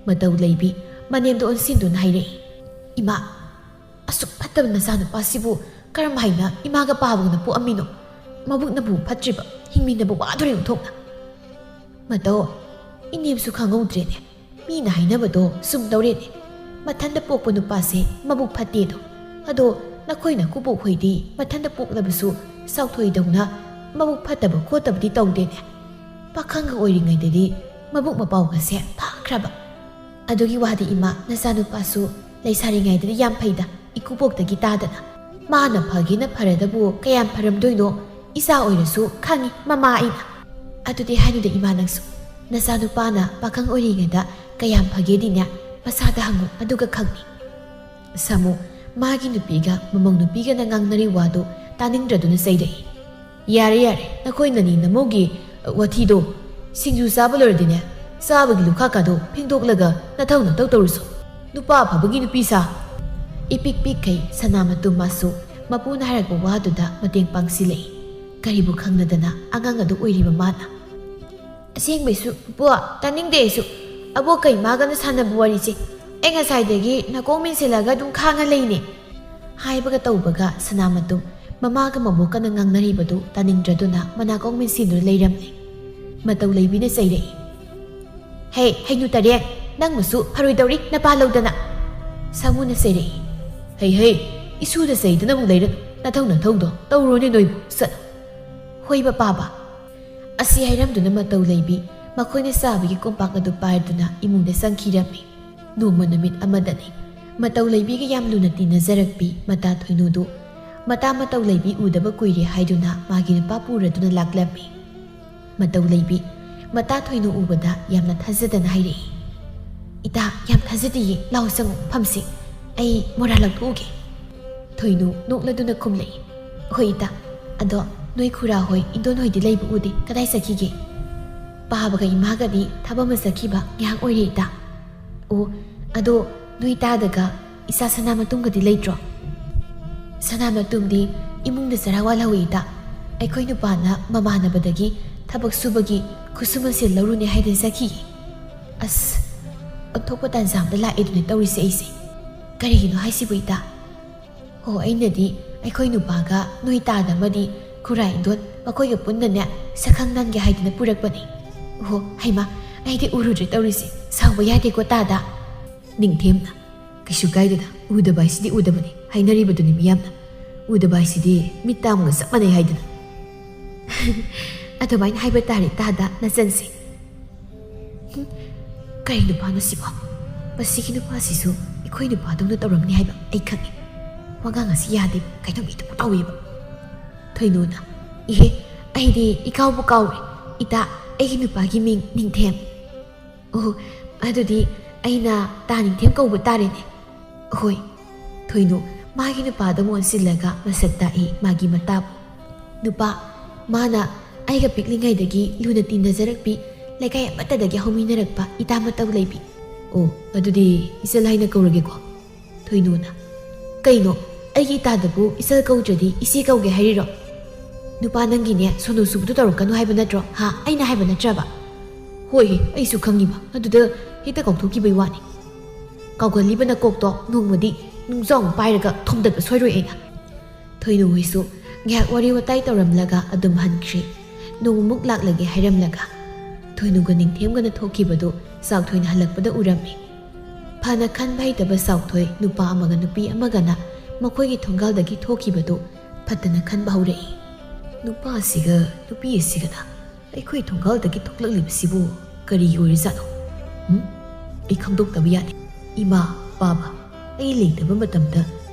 ꯃꯇꯧ ꯂꯩꯕꯤ ꯃꯅꯦꯝꯗ ꯑꯣꯟꯁꯤꯟꯗꯨꯅ ꯍꯥꯏꯔꯛꯏ, "ꯏꯃꯥ, ꯑꯁꯨꯛ ꯐꯠꯇꯕ ꯅꯆꯥꯅꯨꯄꯥꯁꯤꯕꯨ ꯀꯔꯝ ꯍꯥꯏꯅ ꯏꯃꯥꯒ ꯄꯥꯕꯒꯅ ꯄꯣꯛꯑꯝꯃꯤꯅꯣ? ꯃꯕꯨꯛꯅꯕꯨ ꯐꯠꯇ꯭ꯔꯤꯕ, ꯍꯤꯡꯃꯤꯟꯅꯕ ꯋꯥꯗꯣꯔꯦ ꯑꯣꯟꯊꯣꯛꯅ"꯫ "ꯃꯇꯧ, ꯏꯅꯦꯝꯁꯨ ꯈꯪꯍꯧꯗ꯭ꯔꯦꯅꯦ꯫ ꯃꯤꯅ ꯍꯥꯏꯅꯕꯗꯣ ꯆꯨꯝꯗꯧꯔꯦꯅꯦ꯫ ꯃꯊꯟꯇ ꯄꯣꯛꯄ ꯅꯨꯄꯥꯁꯦ ꯃꯕꯨꯛ ꯐꯠꯇꯦꯗꯣ꯫ ꯑꯗꯣ ꯅꯈꯣꯏ ꯅꯀꯨꯕꯣꯛ ꯍꯣꯏꯗꯤ ꯃꯊꯟꯇ ꯄꯣꯛꯂꯕꯁꯨ ꯆꯥꯎꯊꯣꯏꯗꯧꯅ ꯃꯕꯨꯛ ꯐꯠꯇꯕ ꯈꯣꯠꯇꯕꯗꯤ ꯇꯧꯗꯦꯅꯦ꯫ ꯄꯥꯈꯪꯒ ꯑꯣꯏꯔꯤꯉꯩꯗꯗꯤ ꯃꯕꯨꯛ ꯃꯄꯥꯎꯒꯁꯦ ꯐꯈ꯭ꯔꯕ꯫ ꯑꯗꯨꯒꯤ ꯋꯥꯗꯤ ꯏꯃꯥ, ꯅꯆꯥꯅꯨꯄꯥꯁꯨ ꯂꯩꯁꯥꯔꯤꯉꯩꯗꯗꯤ ꯌꯥꯝ ꯐꯩꯗ, ꯏꯀꯨꯕꯣꯛꯇꯒꯤ ꯇꯥꯗꯅ꯫ ꯃꯥꯅ ꯐꯒꯦꯅ ꯐꯔꯗꯕꯨ ꯀꯌꯥꯝ ꯐꯔꯝꯗꯣꯏꯅꯣ? ꯏꯆꯥ ꯑꯣꯏꯔꯁꯨ ꯈꯪꯉꯤ ꯃꯃꯥ ꯑꯩꯅ"꯫ "ꯑꯗꯨꯗꯤ ꯍꯥꯏꯅꯨꯗ ꯏꯃꯥ ꯅꯪꯁꯨ꯫ ꯅꯆꯥꯅꯨꯄꯥꯅ ꯄꯥꯈꯪ ꯑꯣꯏꯔꯤꯉꯩꯗ ꯀꯌꯥꯝ ꯐꯒꯦꯗꯤꯅꯦ ꯃꯁꯥꯗ ꯍꯪꯉꯨ, ꯑꯗꯨꯒ ꯈꯪꯅꯤ"꯫ ꯁꯥꯃꯨ ꯃꯥꯒꯤ ꯅꯨꯄꯤꯒ ꯃꯃꯧ ꯅꯨꯄꯤꯒꯅ ꯉꯥꯡꯅꯔꯤ ꯋꯥꯗꯨ ꯇꯥꯅꯤꯡꯗ꯭ꯔꯗꯨꯅ ꯆꯩꯔꯛꯏ꯫ "ꯌꯥꯔꯦ, ꯌꯥꯔꯦ, ꯅꯈꯣꯏ ꯅꯅꯤ ꯅꯃꯧꯒꯤ ꯋꯥꯊꯤꯗꯣ "ꯁꯤꯡꯖꯨ ꯆꯥꯕ ꯂꯣꯏꯔꯗꯤꯅꯦ, ꯆꯥꯕꯒꯤ ꯂꯨꯈꯥꯛꯀꯥꯗꯣ ꯐꯦꯡꯗꯣꯛꯂꯒ ꯅꯊꯧ ꯅꯊꯧ ꯇꯧꯔꯨꯁꯣ꯫ ꯅꯨꯄꯥ ꯑꯐꯕꯒꯤ ꯅꯨꯄꯤ ꯁꯥ!" ꯏꯄꯤꯛ ꯄꯤꯛꯈꯩ ꯁꯅꯥꯃꯇꯨꯝ ꯃꯥꯁꯨ ꯃꯄꯨꯅ ꯍꯥꯏꯔꯛꯄ ꯋꯥꯗꯨꯗ ꯃꯇꯦꯡ ꯄꯥꯡꯁꯤꯜꯂꯛꯏ꯫ ꯀꯔꯤꯕꯨ ꯈꯪꯅꯗꯅ ꯑꯉꯥꯡ ꯑꯗꯨ ꯑꯣꯏꯔꯤꯕ ꯃꯥꯅ꯫ "ꯑꯁꯦꯡꯕꯩꯁꯨ, ꯄꯨꯄꯨ, ꯇꯥꯅꯤꯡꯗꯦ ꯑꯩꯁꯨ꯫ ꯑꯕꯣꯛꯀ ꯏꯃꯥꯒꯅ ꯁꯥꯟꯅꯕ ꯋꯥꯔꯤꯁꯦ ꯑꯩ ꯉꯁꯥꯏꯗꯒꯤ ꯅꯥꯀꯣꯡ ꯃꯦꯟꯁꯤꯜꯂꯒ ꯑꯗꯨꯝ ꯈꯥꯡꯉ ꯂꯩꯅꯦ"꯫ ꯍꯥꯏꯕꯒ ꯇꯧꯕꯒ ꯁꯅꯥꯃꯇꯨꯝ ꯃꯃꯥꯒ ꯃꯕꯣꯛꯀꯅ ꯉꯥꯡꯅꯔꯤꯕꯗꯨ ꯇꯥꯅꯤꯡꯗ꯭ꯔꯗꯨꯅ ꯃꯅꯥꯀꯣꯡ ꯃꯦꯟꯁꯤꯟꯗꯨꯅ ꯂꯩꯔꯝꯃꯤ꯫ ꯃꯇꯧ ꯂꯩꯕꯤꯅ ꯆꯩꯔꯛꯏ꯫ "ꯍꯦ, ꯍꯩꯅꯨ ꯇꯔꯦꯠ, ꯅꯪꯕꯨꯁꯨ ꯐꯔꯣꯏꯗꯧꯔꯤ ꯅꯄꯥ ꯂꯧꯗꯅ!" ꯁꯥꯃꯨꯅ ꯆꯩꯔꯛꯏ꯫ "ꯍꯩ ꯍꯩ, ꯏꯁꯨꯗ ꯆꯩꯗꯨꯅ ꯑꯃꯨꯛ ꯂꯩꯔꯅꯨ, ꯅꯊꯧ ꯅꯊꯧꯗꯣ ꯇꯧꯔꯣꯅꯦ ꯅꯣꯏꯕꯨ, ꯁꯠ!" "ꯍꯣꯏꯕ ꯄꯥꯕ!" ꯑꯁꯤ ꯍꯥꯏꯔꯝꯗꯨꯅ ꯃꯇꯧ ꯂꯩꯕꯤ ꯃꯈꯣꯏꯅ ꯆꯥꯕꯒꯤ ꯀꯣꯝꯄꯥꯛ ꯑꯗꯨ ꯄꯥꯏꯗꯨꯅ ꯏꯃꯨꯡꯗ ꯆꯪꯈꯤꯔꯝꯃꯤ꯫ ꯅꯣꯡꯃ ꯅꯨꯃꯤꯠ ꯑꯃꯗꯅꯤ꯫ ꯃꯇꯧ ꯂꯩꯕꯤꯒ ꯌꯥꯝ ꯂꯨꯅ ꯇꯤꯟꯅꯖꯔꯛꯄꯤ ꯃꯇꯥ ꯊꯣꯏꯅꯨꯗꯨ ꯃꯇꯥ ꯃꯇꯧ ꯂꯩꯕꯤ ꯎꯗꯕ ꯀꯨꯏꯔꯦ ꯍꯥꯏꯗꯨꯅ ꯃꯥꯒꯤ ꯅꯨꯄꯥ ꯄꯨꯔꯗꯨꯅ ꯂꯥꯛꯂꯝꯃꯤ꯫ ꯃꯇꯧ ꯂꯩꯕꯤ ꯃꯇꯥ ꯊꯣꯏꯅꯨ ꯎꯕꯗ ꯌꯥꯝꯅ ꯊꯥꯖꯗꯅ ꯍꯥꯏꯔꯛꯏ꯫ "ꯏꯇꯥ, ꯌꯥꯝ ꯊꯥꯖꯗꯤꯌꯦ, ꯂꯥꯎ ꯆꯪꯉꯨ ꯐꯝꯁꯤ, ꯑꯩ ꯃꯣꯔꯥ ꯂꯧꯊꯣꯛꯎꯒꯦ"꯫ ꯊꯣꯏꯅꯨ ꯅꯣꯛꯂꯗꯨꯅ ꯈꯨꯝꯂꯛꯏ꯫ "ꯍꯣꯏ ꯏꯇꯥ, ꯑꯗꯣ ꯅꯣꯏ ꯈꯨꯔꯥ ꯍꯣꯏ, ꯏꯟꯗꯣꯟ ꯍꯣꯏꯗꯤ ꯂꯩꯕ ꯎꯗꯦ, ꯀꯗꯥꯏ ꯆꯠꯈꯤꯒꯦ?" "ꯄꯥꯕꯒ ꯏꯃꯥꯒꯗꯤ ꯊꯕꯛ ꯑꯃ ꯆꯠꯈꯤꯕ ꯉꯥꯏꯍꯥꯛ ꯑꯣꯏꯔꯦ ꯏꯇꯥ"꯫ "ꯑꯣ, ꯑꯗꯣ ꯅꯣꯏ ꯏꯇꯥꯗꯒ ꯏꯆꯥ ꯁꯅꯥꯃꯇꯨꯝꯒꯗꯤ ꯂꯩꯇ꯭ꯔꯣ?" "ꯁꯅꯥꯃꯇꯨꯝꯗꯤ ꯏꯃꯨꯡꯗ ꯆꯔꯥ ꯋꯥꯜꯍꯧꯏ ꯏꯇꯥ꯫ ꯑꯩꯈꯣꯏ ꯅꯨꯄꯥꯅ ꯃꯃꯥꯟꯅꯕꯗꯒꯤ ꯊꯕꯛ ꯁꯨꯕꯒꯤ ꯈꯨꯠꯁꯨꯃꯟ ꯁꯦꯜ ꯂꯧꯔꯨꯅꯦ ꯍꯥꯏꯗꯅ ꯆꯠꯈꯤꯌꯦ"꯫ ꯑꯁ, ꯑꯣꯟꯊꯣꯛꯄ ꯇꯥꯟꯖꯥ ꯑꯃꯗ ꯂꯥꯛꯑꯦꯗꯨꯅꯦ ꯇꯧꯔꯤꯁꯦ ꯑꯩꯁꯦ꯫ ꯀꯔꯤꯒꯤꯅꯣ ꯍꯥꯏꯁꯤꯕꯨ ꯏꯇꯥ? "ꯑꯣ, ꯑꯩꯅꯗꯤ ꯑꯩꯈꯣꯏ ꯅꯨꯄꯥꯒ ꯅꯣꯏ ꯇꯥꯗ ꯑꯃꯗꯤ ꯈꯨꯔꯥ ꯏꯟꯗꯣꯟ ꯃꯈꯣꯏꯒ ꯄꯨꯟꯅꯅꯦ ꯁꯛꯈꯪ ꯅꯥꯟꯒꯦ ꯍꯥꯏꯗꯅ ꯄꯨꯔꯛꯄꯅꯤ"꯫ "ꯑꯣꯍꯣ, ꯍꯩꯃꯥ, ꯑꯩꯗꯤ ꯎꯔꯨꯗ꯭ꯔꯦ ꯇꯧꯔꯤꯁꯦ, ꯁꯥꯎꯕ ꯌꯥꯗꯦꯀꯣ ꯇꯥꯗ"꯫ "ꯅꯤꯡꯊꯦꯝꯅ, ꯀꯩꯁꯨ ꯀꯥꯏꯗꯦꯗ, ꯎꯗꯕ ꯍꯥꯏꯁꯤꯗꯤ ꯎꯗꯕꯅꯤ ꯍꯥꯏꯅꯔꯤꯕꯗꯨꯅꯤ ꯃꯤꯌꯥꯝꯅ꯫ ꯎꯗꯕ ꯍꯥꯏꯁꯤꯗꯤ ꯃꯤꯠ ꯇꯥꯡꯕꯒ ꯆꯞ ꯃꯥꯟꯅꯩ ꯍꯥꯏꯗꯨꯅ"꯫ "ꯑꯗꯨꯃꯥꯏꯅ ꯍꯥꯏꯕ ꯇꯥꯔꯦ ꯇꯥꯗ ꯅꯆꯟꯁꯦ"꯫ ꯍꯨꯝ, ꯀꯔꯤ ꯅꯨꯄꯥꯅꯣ ꯁꯤꯕꯣ? ꯃꯁꯤꯒꯤ ꯅꯨꯄꯥꯁꯤꯁꯨ ꯑꯩꯈꯣꯏ ꯅꯨꯄꯥꯗꯧꯅ ꯇꯧꯔꯝꯅꯤ ꯍꯥꯏꯕ ꯑꯩ ꯈꯪꯉꯤ꯫ ꯋꯥꯉꯥꯡ ꯑꯁꯤ ꯌꯥꯗꯦ, ꯀꯩꯅꯣꯝ ꯏꯇꯧ ꯇꯧꯋꯦꯕ꯫ ꯊꯣꯏꯅꯨꯅ, "ꯏꯍꯦ, ꯑꯩꯗꯤ ꯏꯀꯥꯎꯕꯨ ꯀꯥꯎꯔꯦ꯫ ꯏꯇꯥ, ꯑꯩꯒꯤ ꯅꯨꯄꯥꯒꯤ ꯃꯤꯡ ꯅꯤꯡꯊꯦꯝ"꯫ "ꯑꯣ, ꯑꯗꯨꯗꯤ ꯑꯩꯅ ꯇꯥ ꯅꯤꯡꯊꯦꯝ ꯀꯧꯕ ꯇꯥꯔꯦꯅꯦ"꯫ "ꯍꯣꯏ"꯫ ꯊꯣꯏꯅꯨ ꯃꯥꯒꯤ ꯅꯨꯄꯥꯗ ꯑꯃꯨꯛ ꯑꯣꯟꯁꯤꯜꯂꯒ ꯃꯁꯛ ꯇꯥꯛꯏ ꯃꯥꯒꯤ ꯃꯇꯥꯕꯨ꯫ ꯅꯨꯄꯥ, ꯃꯥꯅ ꯑꯩꯒ ꯄꯤꯛꯂꯤꯉꯩꯗꯒꯤ ꯂꯨꯅ ꯇꯤꯟꯅꯖꯔꯛꯄꯤ, ꯂꯩꯀꯥꯏ ꯑꯃꯠꯇꯗꯒꯤ ꯍꯧꯃꯤꯟꯅꯔꯛꯄ ꯏꯇꯥ ꯃꯇꯧ ꯂꯩꯕꯤ꯫ ꯑꯣ, ꯑꯗꯨꯗꯤ ꯏꯆꯜ ꯍꯥꯏꯅ ꯀꯧꯔꯒꯦꯀꯣ꯫ ꯊꯣꯏꯅꯨꯅ, "ꯀꯩꯅꯣ, ꯑꯩꯒꯤ ꯏꯇꯥꯗꯕꯨ ꯏꯆꯜ ꯀꯧꯗ꯭ꯔꯗꯤ ꯏꯆꯦ ꯀꯧꯒꯦ ꯍꯥꯏꯔꯤꯔꯣ? ꯅꯨꯄꯥ ꯅꯪꯒꯤꯅꯦ ꯁꯣꯅꯨ ꯁꯨꯕꯗꯨ ꯇꯧꯔꯛꯀꯅꯨ ꯍꯥꯏꯕ ꯅꯠꯇ꯭ꯔꯣ? ꯍꯥ? ꯑꯩꯅ ꯍꯥꯏꯕ ꯅꯠꯇ꯭ꯔꯕ?" "ꯍꯣꯏ, ꯑꯩꯁꯨ ꯈꯪꯉꯤꯕ, ꯑꯗꯨꯗ ꯍꯦꯛꯇ ꯀꯥꯎꯊꯣꯛꯈꯤꯕꯩ ꯋꯥꯅꯤ꯫ ꯀꯥꯎꯒꯜꯂꯤꯕ ꯅꯀꯣꯛꯇꯣ ꯅꯣꯡꯃꯗꯤ ꯅꯨꯡꯖꯥꯎ ꯑꯃ ꯄꯥꯏꯔꯒ ꯊꯣꯝꯗꯠꯄ ꯁꯣꯏꯔꯣꯏ ꯑꯩꯅ꯫" ꯊꯣꯏꯅꯨ ꯍꯣꯏꯁꯨ ꯉꯥꯏꯍꯥꯛ ꯋꯥꯔꯤ ꯋꯥꯇꯥꯏ ꯇꯧꯔꯝꯂꯒ ꯑꯗꯨꯝ ꯍꯟꯈ꯭ꯔꯦ꯫ ꯅꯣꯡꯃꯃꯨꯛ ꯂꯥꯛꯂꯒꯦ ꯍꯥꯏꯔꯝꯂꯒ ꯊꯣꯏꯅꯨꯒ ꯅꯤꯡꯊꯦꯝꯒꯅ ꯊꯣꯛꯈꯤꯕꯗꯨ ꯆꯥꯎꯊꯣꯏꯅ ꯍꯜꯂꯛꯄꯗ ꯎꯔꯝꯃꯤ꯫ ꯐꯅ ꯈꯟꯕ ꯍꯩꯇꯕ ꯆꯥꯎꯊꯣꯏ ꯅꯨꯄꯥ ꯑꯃꯒ ꯅꯨꯄꯤ ꯑꯃꯒꯅ ꯃꯈꯣꯏꯒꯤ ꯊꯣꯡꯒꯥꯜꯗꯒꯤ ꯊꯣꯛꯈꯤꯕꯗꯨ ꯐꯠꯇꯅ ꯈꯟꯕ ꯍꯧꯔꯛꯏ꯫ "ꯅꯨꯄꯥ ꯑꯁꯤꯒ ꯅꯨꯄꯤ ꯑꯁꯤꯒꯅ ꯑꯩꯈꯣꯏ ꯊꯣꯡꯒꯥꯜꯗꯒꯤ ꯊꯣꯛꯂꯛꯂꯤꯕꯁꯤꯕꯨ ꯀꯔꯤꯒꯤ ꯑꯣꯏꯔꯤꯖꯥꯠꯅꯣ? ꯎꯝ? ꯑꯩ ꯈꯪꯗꯣꯛꯇꯕ ꯌꯥꯗꯦ꯫ ꯏꯃꯥ, ꯄꯥꯕ, ꯑꯩ ꯂꯩꯇꯕ ꯃꯇꯝꯗ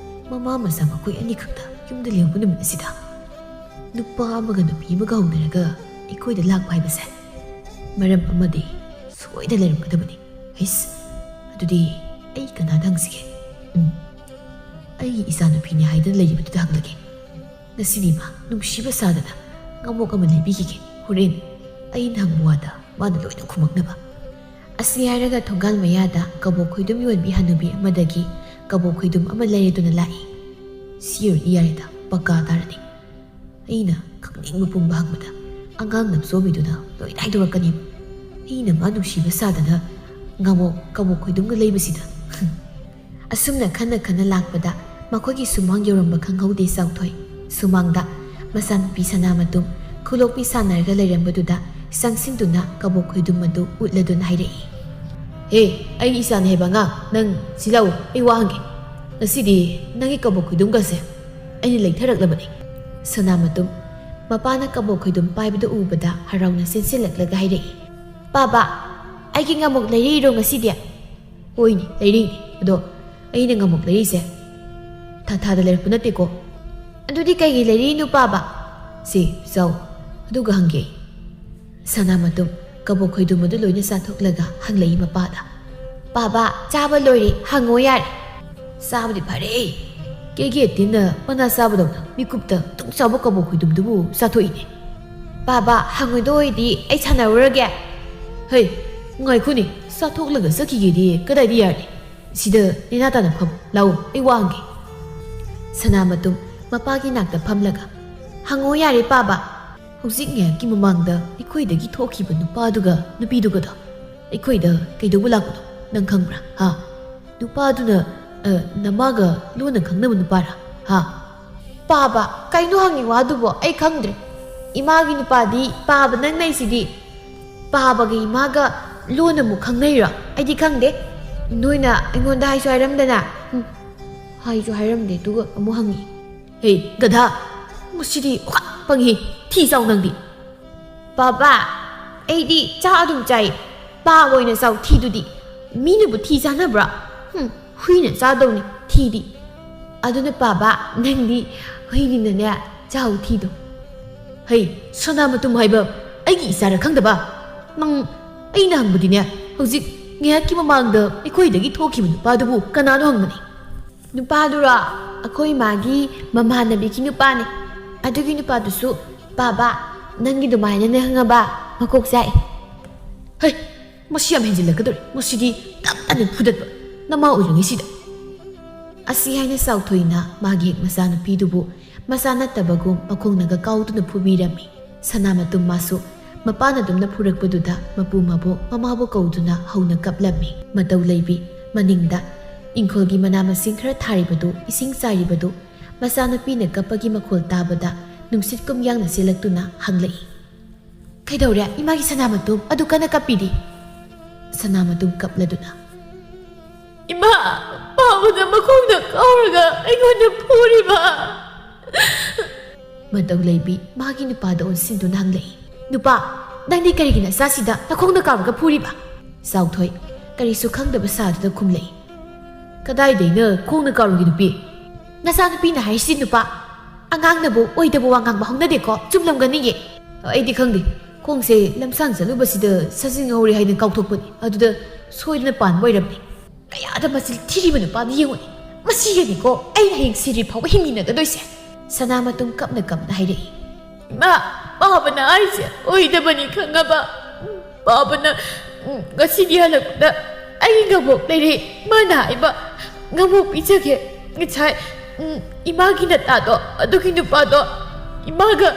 ꯃꯃꯥ ꯃꯆꯥ ꯃꯈꯣꯏ ꯑꯅꯤꯈꯛꯇ ꯌꯨꯝꯗ ꯂꯩꯍꯧꯕ ꯅꯨꯃꯤꯠ ꯑꯁꯤꯗ ꯅꯨꯄꯥ ꯑꯃꯒ ꯅꯨꯄꯤ ꯑꯃꯒ ꯍꯧꯅꯔꯒ ꯑꯩꯈꯣꯏꯗ ꯂꯥꯛꯄ ꯍꯥꯏꯕꯁꯦ ꯃꯔꯝ ꯑꯃꯗꯤ ꯁꯣꯏꯗ ꯂꯩꯔꯝꯒꯗꯕꯅꯤ꯫ ꯍꯩꯁ, ꯑꯗꯨꯗꯤ ꯑꯩ ꯀꯅꯥꯗ ꯍꯪꯁꯤꯒꯦ? ꯎꯝ, ꯑꯩꯒꯤ ꯏꯆꯥꯅꯨꯄꯤꯅꯤ ꯍꯥꯏꯗꯅ ꯂꯩꯔꯤꯕꯗꯨꯗ ꯍꯪꯂꯒꯦ꯫ ꯉꯁꯤꯗꯤ ꯃꯥ ꯅꯨꯡꯁꯤꯕ ꯁꯥꯗꯅ ꯉꯥꯃꯣꯛ ꯑꯃ ꯂꯩꯕꯤꯈꯤꯒꯦ꯫ ꯍꯣꯔꯦꯟ ꯑꯩꯅ ꯍꯪꯕ ꯋꯥꯗ ꯃꯥꯅ ꯂꯣꯏꯅ ꯈꯨꯝꯃꯛꯅꯕ꯫" ꯑꯁꯤ ꯍꯥꯏꯔꯒ ꯊꯣꯡꯒꯥꯜ ꯃꯌꯥꯗ ꯀꯕꯣꯛ ꯈꯣꯏꯗꯨꯝ ꯌꯣꯟꯕꯤ ꯍꯅꯨꯕꯤ ꯑꯃꯗꯒꯤ ꯀꯕꯣꯛ ꯈꯣꯏꯗꯨꯝ ꯑꯃ ꯂꯩꯔꯗꯨꯅ ꯂꯥꯛꯏ꯫ "ꯁꯤ ꯑꯣꯏꯔꯗꯤ ꯌꯥꯔꯦꯗ, ꯄꯀꯥ ꯇꯥꯔꯅꯤ꯫ ꯑꯩꯅ ꯈꯪꯅꯤꯡꯕ ꯄꯨꯝꯕ ꯍꯪꯕꯗ ꯑꯉꯥꯡ ꯅꯞꯆꯣꯕꯤꯗꯨꯅ ꯂꯣꯏꯅ ꯍꯥꯏꯗꯣꯔꯛꯀꯅꯤ꯫ ꯑꯩꯅ ꯃꯥ ꯅꯨꯡꯁꯤꯕ ꯁꯥꯗꯅ ꯉꯥꯃꯣꯛ ꯀꯕꯣꯛ ꯈꯣꯏꯗꯨꯝꯒ ꯂꯩꯕꯁꯤꯗ꯫" ꯑꯁꯨꯝꯅ ꯈꯟꯅ ꯈꯟꯅ ꯂꯥꯛꯄꯗ ꯃꯈꯣꯏꯒꯤ ꯁꯨꯃꯥꯡ ꯌꯧꯔꯝꯕ ꯈꯪꯍꯧꯗꯦ ꯆꯥꯎꯊꯣꯏ꯫ ꯁꯨꯃꯥꯡꯗ ꯃꯆꯥꯅꯨꯄꯤ ꯁꯅꯥꯃꯇꯨꯝ ꯈꯨꯂꯣꯛꯄꯤ ꯁꯥꯟꯅꯔꯒ ꯂꯩꯔꯝꯕꯗꯨꯗ ꯆꯪꯁꯤꯟꯗꯨꯅ ꯀꯕꯣꯛ ꯈꯣꯏꯗꯨꯝ ꯑꯗꯨ ꯎꯠꯂꯗꯨꯅ ꯍꯥꯏꯔꯛꯏ꯫ "ꯍꯦ, ꯑꯩꯒꯤ ꯏꯆꯥꯅꯤ ꯍꯥꯏꯕ ꯑꯉꯥꯡ, ꯅꯪ ꯁꯤ ꯂꯥꯛꯎ, ꯑꯩ ꯋꯥ ꯍꯪꯒꯦ꯫ ꯉꯁꯤꯗꯤ ꯅꯪꯒꯤ ꯀꯕꯣꯛ ꯈꯣꯏꯗꯨꯝꯒꯁꯦ ꯑꯩꯅ ꯂꯩꯊꯔꯛꯂꯕꯅꯤ꯫" ꯁꯅꯥꯃꯇꯨꯝ ꯃꯄꯥꯅ ꯀꯕꯣꯛ ꯈꯣꯏꯗꯨꯝ ꯄꯥꯏꯕꯗꯨ ꯎꯕꯗ ꯍꯔꯥꯎꯅ ꯆꯦꯟꯁꯤꯜꯂꯛꯂꯒ ꯍꯥꯏꯔꯛꯏ꯫ "ꯄꯥꯕ, ꯑꯩꯒꯤ ꯉꯥꯃꯣꯛ ꯂꯩꯔꯛꯏꯔꯣ ꯉꯁꯤꯗꯤ?" "ꯍꯣꯏꯅꯦ, ꯂꯩꯔꯛꯏꯅꯦ꯫ ꯑꯗꯣ ꯑꯩꯅ ꯉꯥꯃꯣꯛ ꯂꯩꯔꯛꯏꯁꯦ ꯊꯥ ꯊꯥꯗ ꯂꯩꯔꯛꯄ ꯅꯠꯇꯦꯀꯣ꯫" "ꯑꯗꯨꯗꯤ ꯀꯩꯒꯤ ꯂꯩꯔꯛꯏꯅꯣ ꯄꯥꯕ?" "ꯁꯦ, ꯆꯥꯎ, ꯑꯗꯨꯒ ꯍꯪꯒꯦ ꯑꯩ꯫" ꯁꯅꯥꯃꯇꯨꯝ ꯀꯕꯣꯛ ꯈꯣꯏꯗꯨꯝ ꯑꯗꯨ ꯂꯣꯏꯅ ꯆꯥꯊꯣꯛꯂꯒ ꯍꯪꯂꯛꯏ ꯃꯄꯥꯗ꯫ "ꯄꯥꯕ, ꯆꯥꯕ ꯂꯣꯏꯔꯦ, ꯍꯪꯉꯣ ꯌꯥꯔꯦ꯫" "ꯆꯥꯕꯗꯤ ꯐꯔꯦ꯫ ꯀꯦꯒꯦ ꯇꯤꯟꯅ ꯃꯅꯥ ꯆꯥꯕꯗꯧꯅ ꯃꯤꯀꯨꯞꯇ ꯇꯨꯡ ꯆꯥꯕ ꯀꯕꯣꯛ ꯈꯣꯏꯗꯨꯝꯗꯨꯕꯨ ꯆꯥꯊꯣꯛꯏꯅꯦ꯫" "ꯄꯥꯕ, ꯍꯪꯉꯣꯏꯗ ꯑꯣꯏꯗꯤ ꯑꯩ ꯁꯥꯟꯅꯔꯨꯔꯒꯦ꯫" "ꯍꯩ, ꯉꯥꯏꯈꯣꯅꯦ, ꯆꯥꯊꯣꯛꯂꯒ ꯆꯠꯈꯤꯒꯦꯗꯤ ꯀꯗꯥꯏꯗ ꯌꯥꯔꯤ? ꯁꯤꯗ ꯅꯦꯅꯥ ꯇꯥꯅ ꯐꯝ, ꯂꯥꯛꯎ, ꯑꯩ ꯋꯥ ꯍꯪꯒꯦ꯫" ꯁꯅꯥꯃꯇꯨꯝ ꯃꯄꯥꯒꯤ ꯅꯥꯛꯇ ꯐꯝꯂꯒ, "ꯍꯪꯉꯣ ꯌꯥꯔꯦ, ꯄꯥꯕ꯫" "ꯍꯧꯖꯤꯛ ꯉꯥꯏꯍꯥꯛꯀꯤ ꯃꯃꯥꯡꯗ ꯑꯩꯈꯣꯏꯗꯒꯤ ꯊꯣꯛꯈꯤꯕ ꯅꯨꯄꯥꯗꯨꯒ ꯅꯨꯄꯤꯗꯨꯒꯗꯣ ꯑꯩꯈꯣꯏꯗ ꯀꯩꯗꯧꯕ ꯂꯥꯛꯄꯅꯣ ꯅꯪ ꯈꯪꯕ꯭ꯔꯥ, ꯍꯥ? ꯅꯨꯄꯥꯗꯨꯅ, ꯑ, ꯅꯃꯥꯒ ꯂꯣꯟꯅ ꯈꯪꯅꯕ ꯅꯨꯄꯥꯔꯥ, ꯍꯥ?" "ꯄꯥꯕ, ꯀꯩꯅꯣ ꯍꯪꯉꯤ ꯋꯥꯗꯨꯕꯣ? ꯑꯩ ꯈꯪꯗ꯭ꯔꯦ꯫ ꯏꯃꯥꯒꯤ ꯅꯨꯄꯥꯗꯤ ꯄꯥꯕ ꯅꯪ ꯂꯩꯁꯤꯗꯤ꯫ ꯄꯥꯕꯒ ꯏꯃꯥꯒ ꯂꯣꯟꯅ ꯑꯃꯨꯛ ꯈꯪꯅꯩꯔꯣ? ꯑꯩꯗꯤ ꯈꯪꯗꯦ꯫ ꯅꯣꯏꯅ ꯑꯩꯉꯣꯟꯗ ꯍꯥꯏꯁꯨ ꯍꯥꯏꯔꯝꯗꯅ꯫" "ꯎꯝ, ꯍꯥꯏꯁꯨ ꯍꯥꯏꯔꯝꯗꯦ, ꯑꯗꯨꯒ ꯑꯃꯨꯛ ꯍꯪꯉꯤ꯫" "ꯍꯦ, ꯒꯙꯥ, ꯃꯁꯤꯗꯤ ꯑꯣꯈꯥꯛ ꯄꯪꯉꯤ꯫ ꯊꯤ ꯆꯥꯎ ꯅꯪꯗꯤ꯫" "ꯄꯥꯕ, ꯑꯩꯗꯤ ꯆꯥꯛ ꯑꯗꯨꯝ ꯆꯥꯏ꯫ ꯄꯥꯕ ꯑꯣꯏꯅ ꯆꯥꯎ ꯊꯤꯗꯨꯗꯤ꯫ ꯃꯤꯅꯕꯨ ꯊꯤ ꯆꯥꯅꯕ꯭ꯔꯣ? ꯍꯨꯝ, ꯍꯨꯏꯅ ꯆꯥꯗꯧꯅꯤ ꯊꯤꯗꯤ꯫ ꯑꯗꯨꯅ ꯄꯥꯕ, ꯅꯪꯗꯤ ꯍꯨꯏꯅꯤꯅꯅꯦ, ꯆꯥꯎ ꯊꯤꯗꯣ꯫" "ꯍꯩ, ꯁꯅꯥꯃꯇꯨꯝ ꯍꯥꯏꯕ ꯑꯩꯒꯤ ꯏꯆꯥꯔ ꯈꯪꯗꯕ? ꯅꯪ, ꯑꯩꯅ ꯍꯪꯕꯗꯤꯅꯦ, ꯍꯧꯖꯤꯛ ꯉꯥꯏꯍꯥꯛꯀꯤ ꯃꯃꯥꯡꯗ ꯑꯩꯈꯣꯏꯗꯒꯤ ꯊꯣꯛꯈꯤꯕ ꯅꯨꯄꯥꯗꯨꯕꯨ ꯀꯅꯥꯅꯣ ꯍꯪꯕꯅꯤ꯫" "ꯅꯨꯄꯥꯗꯨꯔꯣ? ꯑꯩꯈꯣꯏ ꯃꯥꯒꯤ ꯃꯃꯥꯟꯅꯕꯤꯒꯤ ꯅꯨꯄꯥꯅꯦ꯫ ꯑꯗꯨꯒꯤ ꯅꯨꯄꯥꯗꯨꯁꯨ, ꯄꯥꯕ, ꯅꯪꯒꯤ ꯑꯗꯨꯃꯥꯏꯅꯅꯦ ꯈꯪꯉꯕ, ꯃꯀꯣꯛ ꯆꯥꯛꯑꯦ꯫" "ꯍꯩ, ꯃꯁꯤ ꯌꯥꯝ ꯍꯦꯟꯖꯤꯜꯂꯛꯀꯗꯧꯔꯦ꯫ ꯃꯁꯤꯗꯤ ꯅꯝꯗꯅ ꯐꯨꯗꯠꯄ, ꯅꯃꯥ ꯑꯣꯏꯔꯤꯉꯩꯁꯤꯗ꯫" ꯑꯁꯤ ꯍꯥꯏꯅ ꯆꯥꯎꯊꯣꯏꯅ ꯃꯥꯒꯤ ꯍꯦꯛ ꯃꯆꯥꯅꯨꯄꯤꯗꯨꯕꯨ ꯃꯆꯥ ꯅꯠꯇꯕꯒꯨꯝ ꯃꯈꯣꯡꯅꯒ ꯀꯥꯎꯗꯨꯅ ꯐꯨꯕꯤꯔꯝꯃꯤ꯫ ꯁꯅꯥꯃꯇꯨꯝ ꯃꯥꯁꯨ ꯃꯄꯥꯅ ꯑꯗꯨꯝꯅ ꯐꯨꯔꯛꯄꯗꯨꯗ ꯃꯄꯨ ꯃꯕꯣꯛ ꯃꯃꯥꯕꯨ ꯀꯧꯗꯨꯅ ꯍꯧꯅ ꯀꯞꯂꯝꯃꯤ꯫ ꯃꯇꯧ ꯂꯩꯕꯤ ꯃꯅꯤꯡꯗ ꯏꯪꯈꯣꯜꯒꯤ ꯃꯅꯥ ꯃꯁꯤꯡ ꯈꯔ ꯊꯥꯔꯤꯕꯗꯨ, ꯏꯁꯤꯡ ꯆꯥꯏꯔꯤꯕꯗꯨ, ꯃꯆꯥꯅꯨꯄꯤꯅ ꯀꯞꯄꯒꯤ ꯃꯈꯣꯜ ꯇꯥꯕꯗ ꯅꯨꯡꯁꯤꯠ ꯀꯨꯝ ꯌꯥꯡꯅ ꯆꯦꯜꯂꯛꯇꯨꯅ ꯍꯪꯂꯛꯏ꯫ "ꯀꯩꯗꯧꯔꯦ? ꯏꯃꯥꯒꯤ ꯁꯅꯥꯃꯇꯨꯝ ꯑꯗꯨ ꯀꯟꯅ ꯀꯞꯄꯤꯗꯤ?" ꯁꯅꯥꯃꯇꯨꯝ ꯀꯞꯂꯗꯨꯅ, "ꯏꯃꯥ, ꯄꯥꯕꯅ ꯃꯈꯣꯡꯗ ꯀꯥꯎꯔꯒ ꯑꯩꯉꯣꯟꯗ ꯐꯨꯔꯤꯕ꯫" ꯃꯇꯧ ꯂꯩꯕꯤ ꯃꯥꯒꯤ ꯅꯨꯄꯥꯗ ꯑꯣꯟꯁꯤꯟꯗꯨꯅ ꯍꯪꯂꯛꯏ, "ꯅꯨꯄꯥ, ꯅꯪꯗꯤ ꯀꯔꯤꯒꯤ ꯅꯆꯥꯁꯤꯗ ꯅꯈꯣꯡꯗ ꯀꯥꯎꯔꯒ ꯐꯨꯔꯤꯕ?" ꯆꯥꯎꯊꯣꯏ ꯀꯔꯤꯁꯨ ꯈꯪꯗꯕ ꯁꯥꯗꯨꯅ ꯈꯨꯝꯂꯛꯏ, "ꯀꯗꯥꯏꯗꯩꯅ ꯈꯣꯡꯅ ꯀꯥꯎꯔꯨꯒꯦ ꯅꯨꯄꯤ? ꯅꯆꯥꯅꯨꯄꯤꯅ ꯍꯥꯏꯔꯤꯁꯤ ꯅꯨꯄꯥ, ꯑꯉꯥꯡꯅꯕꯨ ꯑꯣꯏꯗꯕ ꯋꯥ ꯉꯥꯡꯕ ꯍꯧꯅꯗꯦꯀꯣ, ꯆꯨꯝꯂꯝꯒꯅꯤꯌꯦ꯫" "ꯑꯩꯗꯤ ꯈꯪꯗꯦ, ꯈꯣꯡꯁꯦ ꯂꯝꯁꯥꯡ ꯆꯠꯂꯨꯕꯁꯤꯗ ꯁꯖꯤꯡ ꯍꯧꯔꯦ ꯍꯥꯏꯅ ꯀꯥꯎꯊꯣꯛꯄꯅꯤ, ꯑꯗꯨꯗ ꯁꯣꯏꯗꯅ ꯄꯥꯟꯕ ꯑꯣꯏꯔꯝꯃꯦ꯫ ꯀꯌꯥꯗ ꯃꯆꯤꯜ ꯊꯤꯔꯤꯕ ꯅꯨꯄꯥꯅ ꯌꯦꯡꯉꯨꯅꯦ, ꯃꯁꯤꯒꯅꯤꯀꯣ ꯑꯩꯅ ꯍꯌꯦꯡ ꯁꯤꯔꯤ ꯐꯥꯎꯕ ꯍꯤꯡꯃꯤꯟꯅꯒꯗꯣꯏꯁꯦ꯫" ꯁꯅꯥꯃꯇꯨꯝ ꯀꯞꯅ ꯀꯞꯅ ꯍꯥꯏꯔꯛꯏ, "ꯏꯃꯥ, ꯄꯥꯕꯅ ꯍꯥꯏꯁꯦ ꯑꯣꯏꯗꯕꯅꯤ ꯈꯪꯉꯕ? ꯄꯥꯕꯅ, ꯎꯝ, ꯉꯁꯤꯗꯤ ꯍꯜꯂꯛꯄꯗ ꯑꯩꯒꯤ ꯉꯥꯃꯣꯛ ꯂꯩꯔꯦ꯫ ꯃꯥꯅ ꯍꯥꯏꯕ, "ꯉꯥꯃꯣꯛ ꯄꯤꯖꯒꯦ꯫ ꯉꯁꯥꯏ, ꯎꯝ, ꯏꯃꯥꯒꯤ ꯅꯇꯥꯗꯣ, ꯑꯗꯨꯒꯤ ꯅꯨꯄꯥꯗꯣ, ꯏꯃꯥꯒ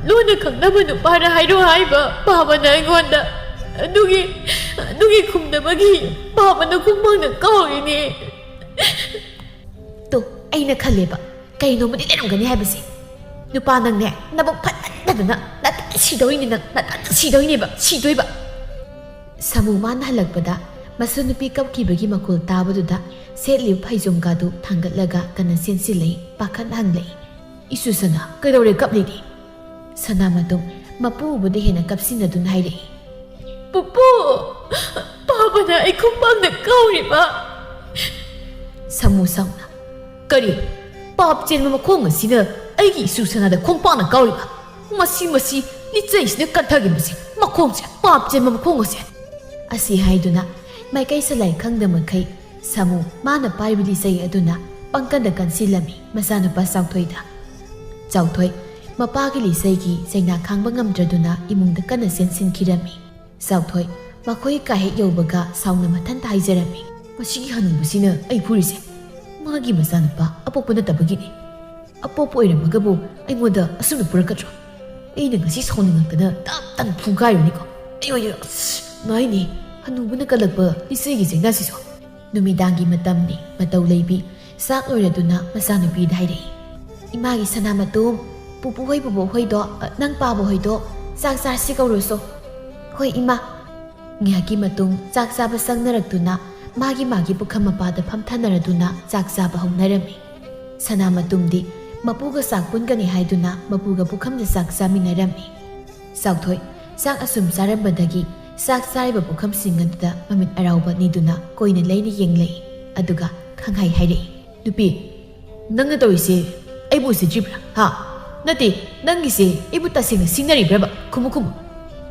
ꯂꯣꯟꯅ ꯈꯪꯅꯕ ꯅꯨꯄꯥꯅ ꯍꯥꯏꯔꯣ ꯍꯥꯏꯕ ꯄꯥꯕꯅ ꯑꯩꯉꯣꯟꯗ꯫ ꯑꯗꯨꯒꯤ, ꯑꯗꯨꯒꯤ ꯈꯨꯝꯅꯕꯒꯤ ꯄꯥꯕꯅ ꯈꯣꯡꯄꯥꯛꯅ ꯀꯥꯎꯔꯤꯅꯦ꯫" ꯇꯣ, ꯑꯩꯅ ꯈꯜꯂꯦꯕ, ꯀꯩꯅꯣꯝꯃꯗꯤ ꯂꯩꯔꯝꯒꯅꯤ ꯍꯥꯏꯕꯁꯦ꯫ ꯅꯨꯄꯥ ꯅꯪꯅꯦ, ꯅꯕꯨꯛ ꯐꯠꯃꯟꯗꯗꯅ ꯅꯇꯟ ꯁꯤꯗꯧꯔꯤꯅꯤ ꯅꯪ, ꯅꯇꯟ ꯁꯤꯗꯧꯔꯤꯅꯦꯕ, ꯁꯤꯗꯣꯏꯕ꯫ ꯁꯥꯃꯨ ꯃꯥꯅ ꯍꯜꯂꯛꯄꯗ ꯃꯆꯟꯅꯨꯄꯤ ꯀꯞꯈꯤꯕꯒꯤ ꯃꯈꯣꯜ ꯇꯥꯕꯗꯨꯗ ꯁꯦꯠꯂꯤꯕ ꯐꯩꯖꯣꯝꯒꯥꯗꯨ ꯊꯥꯡꯒꯠꯂꯒ ꯀꯟꯅ ꯆꯦꯟꯁꯤꯜꯂꯛꯏ꯫ ꯄꯥꯈꯠꯅ ꯍꯪꯂꯛꯏ, "ꯏꯁꯨ ꯁꯅꯥ, ꯀꯩꯗꯧꯔꯦ ꯀꯞꯂꯤꯗꯤ?" ꯁꯅꯥꯃꯇꯣꯝ ꯃꯄꯨ ꯎꯕꯗ ꯍꯦꯟꯅ ꯀꯞꯁꯤꯟꯅꯗꯨꯅ ꯍꯥꯏꯔꯛꯏ, "ꯄꯨꯄꯨ, ꯄꯥꯕꯅ ꯑꯩ ꯈꯣꯡꯄꯥꯛꯅ ꯀꯥꯎꯔꯤꯕ꯫" ꯁꯥꯃꯨ ꯁꯥꯎꯅ, "ꯀꯔꯤ? ꯄꯥꯞ ꯆꯦꯟꯕ ꯃꯈꯣꯡ ꯑꯁꯤꯅ ꯑꯩꯒꯤ ꯏꯁꯨ ꯁꯅꯥꯗ ꯈꯣꯡꯄꯥꯛꯅ ꯀꯥꯎꯔꯤꯕ? ꯃꯁꯤ, ꯃꯁꯤ, ꯂꯤꯆꯩꯁꯤꯅ ꯀꯟꯊꯒꯦ ꯃꯁꯤ ꯃꯈꯣꯡꯁꯦ, ꯄꯥꯞ ꯆꯦꯟꯕ ꯃꯈꯣꯡ ꯑꯁꯦ!" ꯑꯁꯤ ꯍꯥꯏꯗꯨꯅ ꯃꯥꯏꯀꯩ ꯁꯂꯥꯏ ꯈꯪꯗ ꯃꯈꯩ ꯁꯥꯃꯨ ꯃꯥꯅ ꯄꯥꯏꯕ ꯂꯤꯆꯩ ꯑꯗꯨꯅ ꯄꯪꯀꯟꯗ ꯀꯟꯁꯤꯜꯂꯝꯃꯤ ꯃꯆꯥꯅꯨꯄꯥ ꯆꯥꯎꯊꯣꯏꯗ꯫ ꯆꯥꯎꯊꯣꯏ ꯃꯄꯥꯒꯤ ꯂꯤꯆꯩꯒꯤ ꯆꯩꯅꯥ ꯈꯥꯡꯕ ꯉꯝꯗ꯭ꯔꯗꯨꯅ ꯏꯃꯨꯡꯗ ꯀꯟꯅ ꯆꯦꯟꯁꯤꯟꯈꯤꯔꯝꯃꯤ꯫ ꯆꯥꯎꯊꯣꯏ ꯃꯈꯣꯏ ꯀꯥ ꯍꯦꯛ ꯌꯧꯕꯒ ꯁꯥꯎꯅ ꯃꯊꯟꯇ ꯍꯥꯏꯖꯔꯝꯃꯤ, "ꯃꯁꯤꯒꯤ ꯍꯅꯨꯕꯁꯤꯅ ꯑꯩ ꯐꯨꯔꯤꯁꯦ ꯃꯥꯒꯤ ꯃꯆꯥꯅꯨꯄꯥ ꯑꯄꯣꯛꯄ ꯅꯠꯇꯕꯒꯤꯅꯤ꯫ ꯑꯄꯣꯛꯄ ꯑꯣꯏꯔꯝꯃꯒꯕꯨ ꯑꯩꯉꯣꯟꯗ ꯑꯁꯨꯝꯅ ꯐꯨꯔꯛꯀꯗ꯭ꯔꯣ? ꯑꯩꯅ ꯉꯁꯤ ꯁꯥꯎꯅꯤꯡꯉꯛꯇꯅ ꯇꯞ ꯇꯞꯅ ꯐꯨꯒꯥꯏꯔꯨꯅꯤꯀꯣ꯫ ꯑꯩ ꯑꯣꯏꯅ ꯑꯁ ꯉꯥꯏꯅꯤ, ꯍꯅꯨꯕꯅ ꯀꯜꯂꯛꯄ ꯂꯤꯆꯩꯒꯤ ꯆꯩꯅꯥꯁꯤꯁꯨ꯫" ꯅꯨꯃꯤꯗꯥꯡꯒꯤ ꯃꯇꯝꯅꯤ꯫ ꯃꯇꯧ ꯂꯩꯕꯤ ꯆꯥꯛ ꯂꯣꯏꯔꯗꯨꯅ ꯃꯆꯥꯅꯨꯄꯤꯗ ꯍꯥꯏꯔꯛꯏ, "ꯏꯃꯥꯒꯤ ꯁꯅꯥꯃꯇꯨꯝ, ꯄꯨꯄꯨ ꯍꯣꯏ ꯕꯨꯕꯣꯛ ꯍꯣꯏꯗꯣ, ꯑ, ꯅꯪ ꯄꯥꯕ ꯍꯣꯏꯗꯣ ꯆꯥꯛ ꯆꯥꯔꯁꯤ ꯀꯧꯔꯨꯁꯣ꯫" "ꯍꯣꯏ ꯏꯃꯥ꯫" ꯉꯥꯏꯍꯥꯛꯀꯤ ꯃꯇꯨꯡ ꯆꯥꯛ ꯆꯥꯕ ꯆꯪꯅꯔꯛꯇꯨꯅ ꯃꯥꯒꯤ ꯃꯥꯒꯤ ꯄꯨꯈꯝ ꯃꯄꯥꯗ ꯐꯝꯊꯅꯔꯗꯨꯅ ꯆꯥꯛ ꯆꯥꯕ ꯍꯧꯅꯔꯝꯃꯤ꯫ ꯁꯅꯥꯃꯇꯨꯝꯗꯤ ꯃꯄꯨꯒ ꯆꯥꯛ ꯄꯨꯟꯒꯅꯤ ꯍꯥꯏꯗꯨꯅ ꯃꯄꯨꯒ ꯄꯨꯈꯝꯗ ꯆꯥꯛ ꯆꯥꯃꯤꯟꯅꯔꯝꯃꯤ꯫ ꯆꯥꯎꯊꯣꯏ ꯆꯥꯛ ꯑꯁꯨꯝ ꯆꯥꯔꯝꯕꯗꯒꯤ ꯆꯥꯛ ꯆꯥꯔꯤꯕ ꯄꯨꯈꯝꯁꯤꯡ ꯑꯗꯨꯗ ꯃꯃꯤꯠ ꯑꯔꯥꯎꯕ ꯑꯅꯤꯗꯨꯅ ꯀꯣꯏꯅ ꯂꯩꯅ ꯌꯦꯡꯂꯛꯏ꯫ ꯑꯗꯨꯒ ꯈꯪꯍꯥꯏ ꯍꯥꯏꯔꯛꯏ, "ꯅꯨꯄꯤ, ꯅꯪꯅ ꯇꯧꯔꯤꯁꯦ ꯑꯩꯕꯨ ꯎꯁꯤꯠꯇ꯭ꯔꯤꯕ꯭ꯔꯥ? ꯍꯥ? ꯅꯠꯇꯦ, ꯅꯪꯒꯤꯁꯦ ꯑꯩꯕꯨ ꯇꯁꯦꯡꯅ ꯁꯤꯡꯅꯔꯤꯕ꯭ꯔꯕ? ꯈꯨꯝꯃꯨ, ꯈꯨꯝꯃꯨ꯫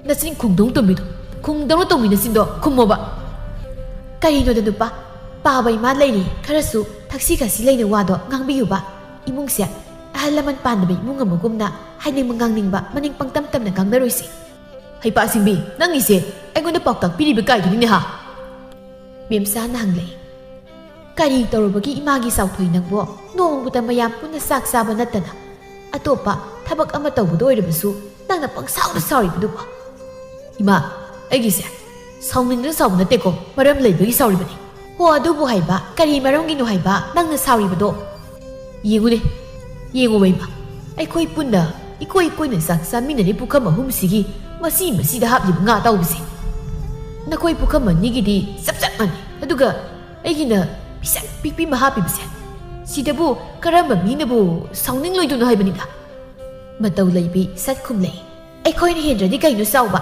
ꯅꯆꯤꯟ ꯈꯨꯝꯗꯧꯅ ꯇꯧꯃꯤꯗꯣ, ꯈꯨꯝꯗꯧꯅ ꯇꯧꯃꯤ ꯅꯆꯤꯟꯗꯣ ꯈꯨꯝꯃꯣꯕ꯫" "ꯀꯔꯤꯅꯣꯗ ꯅꯨꯄꯥ, ꯄꯥꯕ ꯏꯃꯥ ꯂꯩꯔꯤ, ꯈꯔꯁꯨ ꯊꯛꯁꯤ ꯈꯥꯁꯤ ꯂꯩꯅ ꯋꯥꯗꯣ ꯉꯥꯡꯕꯤꯌꯨꯕ꯫ ꯏꯃꯨꯡꯁꯦ ꯑꯍꯜ ꯂꯃꯟ ꯄꯥꯟꯗꯕ ꯏꯃꯨꯡ ꯑꯃꯒꯨꯝꯅ ꯍꯥꯏꯅꯤꯡꯕ ꯉꯥꯡꯅꯤꯡꯕ ꯃꯅꯤꯡ ꯄꯪꯇꯝ ꯇꯝꯅ ꯉꯥꯡꯅꯔꯣꯏꯁꯤ꯫ "ꯍꯩꯄꯥꯁꯤꯡꯕꯤ, ꯅꯪꯒꯤꯁꯦ ꯑꯩꯉꯣꯟꯗ ꯄꯥꯎꯇꯥꯛ ꯄꯤꯔꯤꯕ ꯀꯥꯏꯗꯨꯅꯤꯅꯦ ꯍꯥ?" ꯃꯦꯝꯆꯥꯅ ꯍꯪꯂꯛꯏ꯫ "ꯀꯔꯤ ꯇꯧꯔꯨꯕꯒꯤ ꯏꯃꯥꯒꯤ ꯆꯥꯎꯊꯣꯏ ꯅꯪꯕꯣ? ꯅꯣꯡꯃꯇ ꯃꯌꯥꯝ ꯄꯨꯟꯅ ꯆꯥꯛ ꯆꯥꯕ ꯅꯠꯇꯅ ꯑꯇꯣꯞꯄ ꯊꯕꯛ ꯑꯃ ꯇꯧꯕꯗ ꯑꯣꯏꯔꯕꯁꯨ ꯅꯪꯅ ꯄꯪꯁꯥꯎꯗ ꯁꯥꯎꯔꯤꯕꯗꯨꯕꯣ?" "ꯏꯃꯥ, ꯑꯩꯒꯤꯁꯦ ꯁꯥꯎꯅꯤꯡꯗꯨꯅ ꯁꯥꯎꯕ ꯅꯠꯇꯦꯀꯣ, ꯃꯔꯝ ꯂꯩꯕꯒꯤ ꯁꯥꯎꯔꯤꯕꯅꯤ꯫" "ꯍꯣ, ꯑꯗꯨꯕꯨ ꯍꯥꯏꯕ, ꯀꯔꯤ ꯃꯔꯝꯒꯤꯅꯣ ꯍꯥꯏꯕ ꯅꯪꯅ ꯁꯥꯎꯔꯤꯕꯗꯣ? ꯌꯦꯡꯉꯨꯅꯦ, ꯌꯦꯡꯉꯨꯕ ꯏꯃꯥ, ꯑꯩꯈꯣꯏ ꯄꯨꯟꯅ ꯏꯀꯣꯏ ꯀꯣꯏꯅ ꯆꯥꯛ ꯆꯥꯃꯤꯟꯅꯔꯤ ꯄꯨꯈꯝ ꯑꯍꯨꯝꯁꯤꯒꯤ ꯃꯁꯤ ꯃꯁꯤꯗ ꯍꯥꯞꯂꯤꯕ ꯉꯥ ꯑꯇꯥꯎꯕꯁꯦ꯫ ꯅꯈꯣꯏ ꯄꯨꯈꯝ ꯑꯅꯤꯒꯤꯗꯤ ꯆꯞ ꯆꯞ ꯃꯥꯟꯅꯩ, ꯑꯗꯨꯒ ꯑꯩꯒꯤꯅ ꯄꯤꯁꯛ ꯄꯤꯛꯄꯤ ꯑꯃ ꯍꯥꯞꯄꯤꯕꯁꯦ, ꯁꯤꯗꯕꯨ ꯀꯔꯝꯕ ꯃꯤꯅꯕꯨ ꯁꯥꯎꯅꯤꯡꯂꯣꯏꯗꯣꯏꯅꯣ ꯍꯥꯏꯕꯅꯤꯗ?" ꯃꯇꯧ ꯂꯩꯕꯤ ꯁꯠ ꯈꯨꯝꯂꯛꯏ꯫ "ꯑꯩꯈꯣꯏꯅ ꯍꯦꯟꯗ꯭ꯔꯗꯤ ꯀꯩꯅꯣ ꯆꯥꯎꯕ?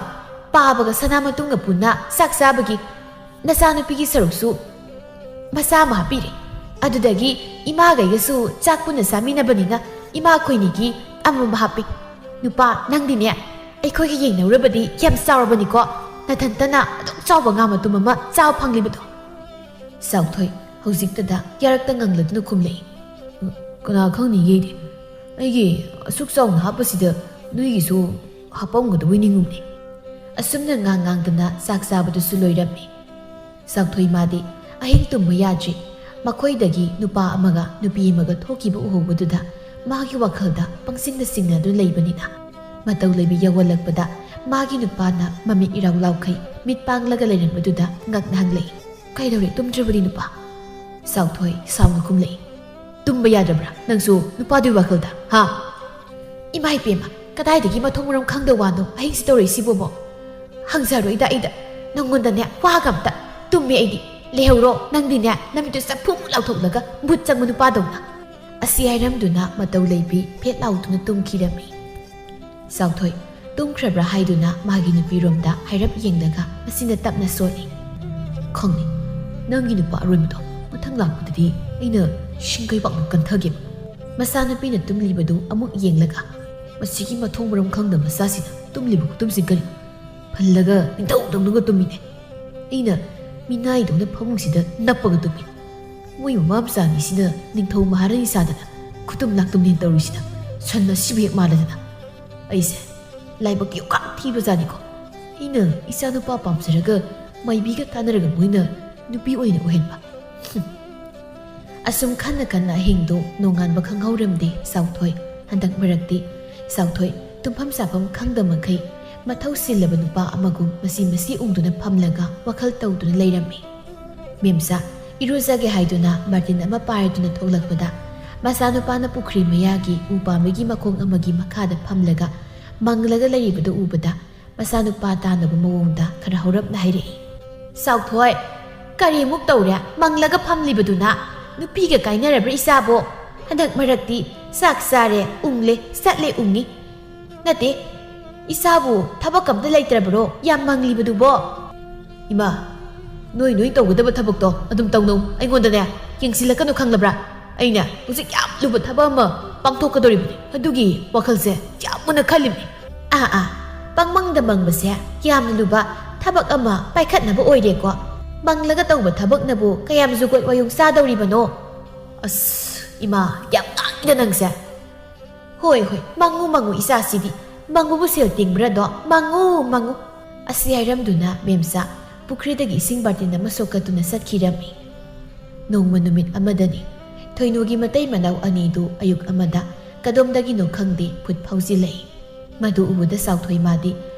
ꯄꯥꯕꯒ ꯁꯅꯥ ꯃꯇꯨꯝꯒ ꯄꯨꯟꯅ ꯆꯥꯛ ꯆꯥꯕꯒꯤ ꯅꯆꯥꯅꯨꯄꯤꯒꯤ ꯁꯔꯨꯛꯁꯨ ꯃꯆꯥ ꯑꯃ ꯍꯥꯞꯄꯤꯔꯦ꯫ ꯑꯗꯨꯗꯒꯤ ꯏꯃꯥꯒꯩꯒꯁꯨ ꯆꯥꯛ ꯄꯨꯟꯅ ꯆꯥꯃꯤꯟꯅꯕꯅꯤꯅ ꯏꯃꯥ ꯑꯩꯈꯣꯏꯅꯤꯒꯤ ꯑꯃꯃꯝ ꯍꯥꯞꯄꯤ꯫ ꯅꯨꯄꯥ, ꯅꯪꯗꯤꯅꯦ ꯑꯩꯈꯣꯏꯒ ꯌꯦꯡꯅꯧꯔꯕꯗꯤ ꯌꯥꯝ ꯆꯥꯎꯔꯕꯅꯤꯀꯣ, ꯅꯊꯟꯇꯅ ꯑꯗꯨꯛ ꯆꯥꯎꯕ ꯉꯥ ꯃꯇꯨꯝ ꯑꯃ ꯆꯥꯕ ꯐꯪꯂꯤꯕꯗꯣ꯫" ꯆꯥꯎꯊꯣꯏ ꯍꯧꯖꯤꯛꯇꯗ ꯌꯥꯔꯛꯇ ꯉꯪꯂꯗꯨꯅ ꯈꯨꯝꯂꯛꯏ꯫ "ꯀꯅꯥ ꯈꯪꯅꯤꯒꯦ ꯑꯩꯗꯤ? ꯑꯩꯒꯤ ꯑꯁꯨꯛ ꯆꯥꯎꯅ ꯍꯥꯞꯄꯁꯤꯗ ꯅꯣꯏꯒꯤꯁꯨ ꯍꯥꯞꯄꯝꯒꯗꯕꯣꯏ ꯅꯤꯡꯉꯨꯕꯅꯤ꯫" ꯑꯁꯨꯝꯅ ꯉꯥꯡ ꯉꯥꯡꯗꯅ ꯆꯥꯛ ꯆꯥꯕꯗꯨꯁꯨ ꯂꯣꯏꯔꯝꯃꯤ꯫ ꯆꯥꯎꯊꯣꯏ ꯃꯥꯗꯤ ꯑꯍꯤꯡ ꯇꯨꯝꯕ ꯌꯥꯗ꯭ꯔꯤ꯫ ꯃꯈꯣꯏꯗꯒꯤ ꯅꯨꯄꯥ ꯑꯃꯒ ꯅꯨꯄꯤ ꯑꯃꯒ ꯊꯣꯛꯈꯤꯕ ꯎꯍꯧꯕꯗꯨꯗ ꯃꯥꯒꯤ ꯋꯥꯈꯜꯗ ꯄꯪꯆꯤꯡꯗ ꯆꯤꯡꯅꯗꯨꯅ ꯂꯩꯕꯅꯤꯅ꯫ ꯃꯇꯧ ꯂꯩꯕꯤ ꯌꯧꯍꯜꯂꯛꯄꯗ ꯃꯥꯒꯤ ꯅꯨꯄꯥꯅ ꯃꯃꯤꯠ ꯏꯔꯥꯎ ꯂꯥꯎꯈꯩ ꯃꯤꯠ ꯄꯥꯡꯂꯒ ꯂꯩꯔꯝꯕꯗꯨꯗ ꯉꯛꯅ ꯍꯪꯂꯛꯏ꯫ "ꯀꯩꯗꯧꯔꯦ, ꯇꯨꯝꯗ꯭ꯔꯕꯅꯤ ꯅꯨꯄꯥ?" ꯆꯥꯎꯊꯣꯏ ꯁꯥꯎꯅ ꯈꯨꯝꯂꯛꯏ꯫ "ꯇꯨꯝꯕ ꯌꯥꯗ꯭ꯔꯕ꯭ꯔꯥ ꯅꯪꯁꯨ ꯅꯨꯄꯥꯗꯨꯒꯤ ꯋꯥꯈꯜꯗ, ꯍꯥ?" "ꯏꯃꯥ ꯏꯕꯦꯝꯃ, ꯀꯗꯥꯏꯗꯒꯤ ꯃꯊꯣꯡ ꯃꯔꯝ ꯈꯪꯗ ꯋꯥꯅꯣ ꯑꯍꯤꯡꯁꯤ ꯇꯧꯔꯛꯏꯁꯤꯕꯣ?" "ꯍꯪꯖꯔꯣꯏꯗ ꯑꯩꯗ, ꯅꯪꯉꯣꯟꯗꯅꯦ ꯋꯥꯒ ꯑꯝꯇ꯫ ꯇꯨꯝꯃꯦ ꯑꯩꯗꯤ꯫ ꯂꯩꯍꯧꯔꯣ ꯅꯪꯗꯤꯅꯦ, ꯅꯃꯤꯠꯇꯨ ꯆꯐꯨ ꯂꯥꯎꯊꯣꯛꯂꯒ ꯚꯨꯠ ꯆꯪꯕ ꯅꯨꯄꯥꯗꯧꯅ꯫" ꯑꯁꯤ ꯍꯥꯏꯔꯝꯗꯨꯅ ꯃꯇꯧ ꯂꯩꯕꯤ ꯐꯦꯠ ꯂꯥꯎꯗꯨꯅ ꯇꯨꯝꯈꯤꯔꯝꯃꯤ꯫ ꯆꯥꯎꯊꯣꯏ ꯇꯨꯝꯈ꯭ꯔꯕ꯭ꯔꯥ ꯍꯥꯏꯗꯨꯅ ꯃꯥꯒꯤ ꯅꯨꯄꯤꯔꯣꯝꯗ ꯍꯥꯏꯔꯞ ꯌꯦꯡꯂꯒ ꯃꯁꯤꯅ ꯇꯞꯅ ꯁꯣꯜꯂꯤ꯫ "ꯈꯪꯗꯦ, ꯅꯪꯒꯤ ꯅꯨꯄꯥ ꯑꯔꯣꯏꯕꯗꯣ ꯃꯊꯪ ꯂꯥꯛꯄꯗꯗꯤ ꯑꯩꯅ ꯁꯤꯡꯒꯩꯕꯥꯛꯅ ꯀꯟꯊꯒꯦꯕ꯫" ꯃꯆꯥꯅꯨꯄꯤꯅ ꯇꯨꯝꯂꯤꯕꯗꯨ ꯑꯃꯨꯛ ꯌꯦꯡꯂꯒ, "ꯃꯁꯤꯒꯤ ꯃꯊꯣꯡ ꯃꯔꯝ ꯈꯪꯗꯕ ꯃꯆꯥꯁꯤꯅ ꯇꯨꯝꯂꯤꯕ ꯈꯨꯇꯨꯝꯁꯤ ꯀꯔꯤ? ꯐꯜꯂꯒ ꯅꯤꯡꯊꯧꯗꯧꯅꯒ ꯇꯨꯝꯃꯤꯅꯦ꯫ ꯑꯩꯅ ꯃꯤꯅꯥꯏꯗꯧꯅ ꯐꯃꯨꯡꯁꯤꯗ ꯅꯞꯄꯒ ꯇꯨꯝꯃꯤ꯫ ꯃꯣꯏ ꯃꯃꯥ ꯃꯆꯥ ꯑꯅꯤꯁꯤꯅ ꯅꯤꯡꯊꯧ ꯃꯍꯥꯔꯥꯅꯤ ꯁꯥꯗꯅ ꯈꯨꯇꯨꯝ ꯂꯥꯛꯇꯨꯝꯅꯦ ꯇꯧꯔꯤꯁꯤꯅ꯫ ꯁꯟ ꯑꯁꯤꯕ ꯍꯦꯛ ꯃꯥꯜꯂꯗꯅ꯫ ꯑꯩꯁꯦ ꯂꯥꯏꯕꯛ ꯌꯣꯡꯈꯥꯛ ꯊꯤꯕꯖꯥꯠꯅꯤꯀꯣ꯫ ꯑꯩꯅ ꯏꯆꯥꯅꯨꯄꯥ ꯄꯥꯝꯖꯔꯒ ꯃꯥꯏꯕꯤꯒ ꯇꯥꯟꯅꯔꯒ ꯃꯣꯏꯅ ꯅꯨꯄꯤ ꯑꯣꯏꯅ ꯑꯣꯏꯍꯟꯕ꯫ ꯍꯨꯝ꯫ ꯑꯁꯨꯝ ꯈꯟꯅ ꯈꯟꯅ ꯑꯍꯤꯡꯗꯨ ꯅꯣꯡꯉꯥꯟꯕ ꯈꯪꯍꯧꯔꯝꯗꯦ ꯆꯥꯎꯊꯣꯏ꯫ ꯍꯟꯗꯛ ꯃꯔꯛꯇꯤ ꯆꯥꯎꯊꯣꯏ ꯇꯨꯝꯐꯝ ꯆꯥꯐꯝ ꯈꯪꯗ ꯃꯈꯩ ꯃꯊꯧ ꯆꯤꯜꯂꯕ ꯅꯨꯄꯥ ꯑꯃꯒꯨꯝ ꯃꯁꯤ ꯃꯁꯤ ꯎꯪꯗꯨꯅ ꯐꯝꯂꯒ ꯋꯥꯈꯜ ꯇꯧꯗꯨꯅ ꯂꯩꯔꯝꯃꯤ꯫ ꯃꯦꯝꯆꯥ ꯏꯔꯨꯖꯒꯦ ꯍꯥꯏꯗꯨꯅ ꯕꯥꯔꯇꯤꯟ ꯑꯃ ꯄꯥꯏꯗꯨꯅ ꯊꯣꯛꯂꯛꯄꯗ ꯃꯆꯥꯅꯨꯄꯥꯅ ꯄꯨꯈ꯭ꯔꯤ ꯃꯌꯥꯒꯤ ꯎ ꯄꯥꯝꯕꯤꯒꯤ ꯃꯈꯣꯡ ꯑꯃꯒꯤ ꯃꯈꯥꯗ ꯐꯝꯂꯒ ꯃꯪꯂꯒ ꯂꯩꯔꯤꯕꯗꯨ ꯎꯕꯗ ꯃꯆꯥꯅꯨꯄꯥ ꯇꯥꯅꯕ ꯃꯑꯣꯡꯗ ꯈꯔ ꯍꯧꯔꯞꯅ ꯍꯥꯏꯔꯛꯏ, "ꯆꯥꯎꯊꯣꯏ, ꯀꯔꯤꯃꯨꯛ ꯇꯧꯔꯦ? ꯃꯪꯂꯒ ꯐꯝꯂꯤꯕꯗꯨꯅ? ꯅꯨꯄꯤꯒ ꯀꯥꯏꯅꯔꯕ꯭ꯔꯥ ꯏꯆꯥꯕꯣ? ꯍꯟꯗꯛ ꯃꯔꯛꯇꯤ ꯆꯥꯛ ꯆꯥꯔꯦ ꯎꯪꯂꯦ, ꯆꯠꯂꯦ ꯎꯪꯉꯤ꯫ ꯅꯠꯇꯦ, ꯏꯆꯥꯕꯨ ꯊꯕꯛ ꯑꯝꯇ ꯂꯩꯇ꯭ꯔꯕ꯭ꯔꯣ? ꯌꯥꯝ ꯃꯪꯂꯤꯕꯗꯨꯕꯣ?" "ꯏꯃꯥ, ꯅꯣꯏ ꯅꯣꯏ ꯇꯧꯒꯗꯕ ꯊꯕꯛꯇꯣ ꯑꯗꯨꯝ ꯇꯧꯅꯧ, ꯑꯩꯉꯣꯟꯗꯅꯦ ꯌꯦꯡꯁꯤꯜꯂꯛꯀꯅꯨ ꯈꯪꯂꯕ꯭ꯔꯥ? ꯑꯩꯅꯦ ꯍꯧꯖꯤꯛ ꯌꯥꯝ ꯂꯨꯕ ꯊꯕꯛ ꯑꯃ ꯄꯥꯡꯊꯣꯛꯀꯗꯧꯔꯤꯕꯅꯤ, ꯑꯗꯨꯒꯤ ꯋꯥꯈꯜꯁꯦ ꯌꯥꯝ ꯃꯨꯟꯅ ꯈꯜꯂꯤꯕꯅꯤ꯫" "ꯑꯥ ꯑꯥ, ꯄꯪꯃꯪꯗ ꯃꯪꯕꯁꯦ ꯌꯥꯝꯅ ꯂꯨꯕ ꯊꯕꯛ ꯑꯃ ꯄꯥꯏꯈꯠꯅꯕ ꯑꯣꯏꯔꯦꯀꯣ꯫ ꯃꯪꯂꯒ ꯇꯧꯕ ꯊꯕꯛꯅꯕꯨ ꯀꯌꯥꯝ ꯖꯨꯒꯣꯠ ꯋꯥꯌꯣꯡ ꯆꯥꯗꯧꯔꯤꯕꯅꯣ?" "ꯑꯁ, ꯏꯃꯥ, ꯌꯥꯝ ꯉꯥꯡꯉꯤꯗ ꯅꯪꯁꯦ꯫" "ꯍꯣꯏ ꯍꯣꯏ, ꯃꯪꯉꯨ ꯃꯪꯉꯨ ꯏꯆꯥꯁꯤꯗꯤ꯫ ꯃꯪꯕꯕꯨ ꯁꯦꯜ ꯇꯤꯡꯕ꯭ꯔꯥꯗꯣ? ꯃꯪꯉꯨ ꯃꯪꯉꯨ꯫" ꯑꯁꯤ ꯍꯥꯏꯔꯝꯗꯨꯅ ꯃꯦꯝꯆꯥ ꯄꯨꯈ꯭ꯔꯤꯗꯒꯤ ꯏꯁꯤꯡ ꯕꯥꯔꯇꯤꯟ ꯑꯃ ꯁꯣꯛꯀꯠꯇꯨꯅ ꯆꯠꯈꯤꯔꯝꯃꯤ꯫ ꯅꯣꯡꯃ ꯅꯨꯃꯤꯠ ꯑꯃꯗꯅꯤ ꯊꯣꯏꯅꯨꯒꯤ ꯃꯇꯩ ꯃꯅꯥꯎ ꯑꯅꯤꯗꯨ ꯑꯌꯨꯛ ꯑꯃꯗ ꯀꯗꯣꯝꯗꯒꯤꯅꯣ ꯈꯪꯗꯦ ꯐꯨꯠ ꯐꯥꯎꯖꯤꯜꯂꯛꯏ꯫ ꯃꯗꯨ ꯎꯕꯗ ꯆꯥꯎꯊꯣꯏ ꯃꯥꯗꯤ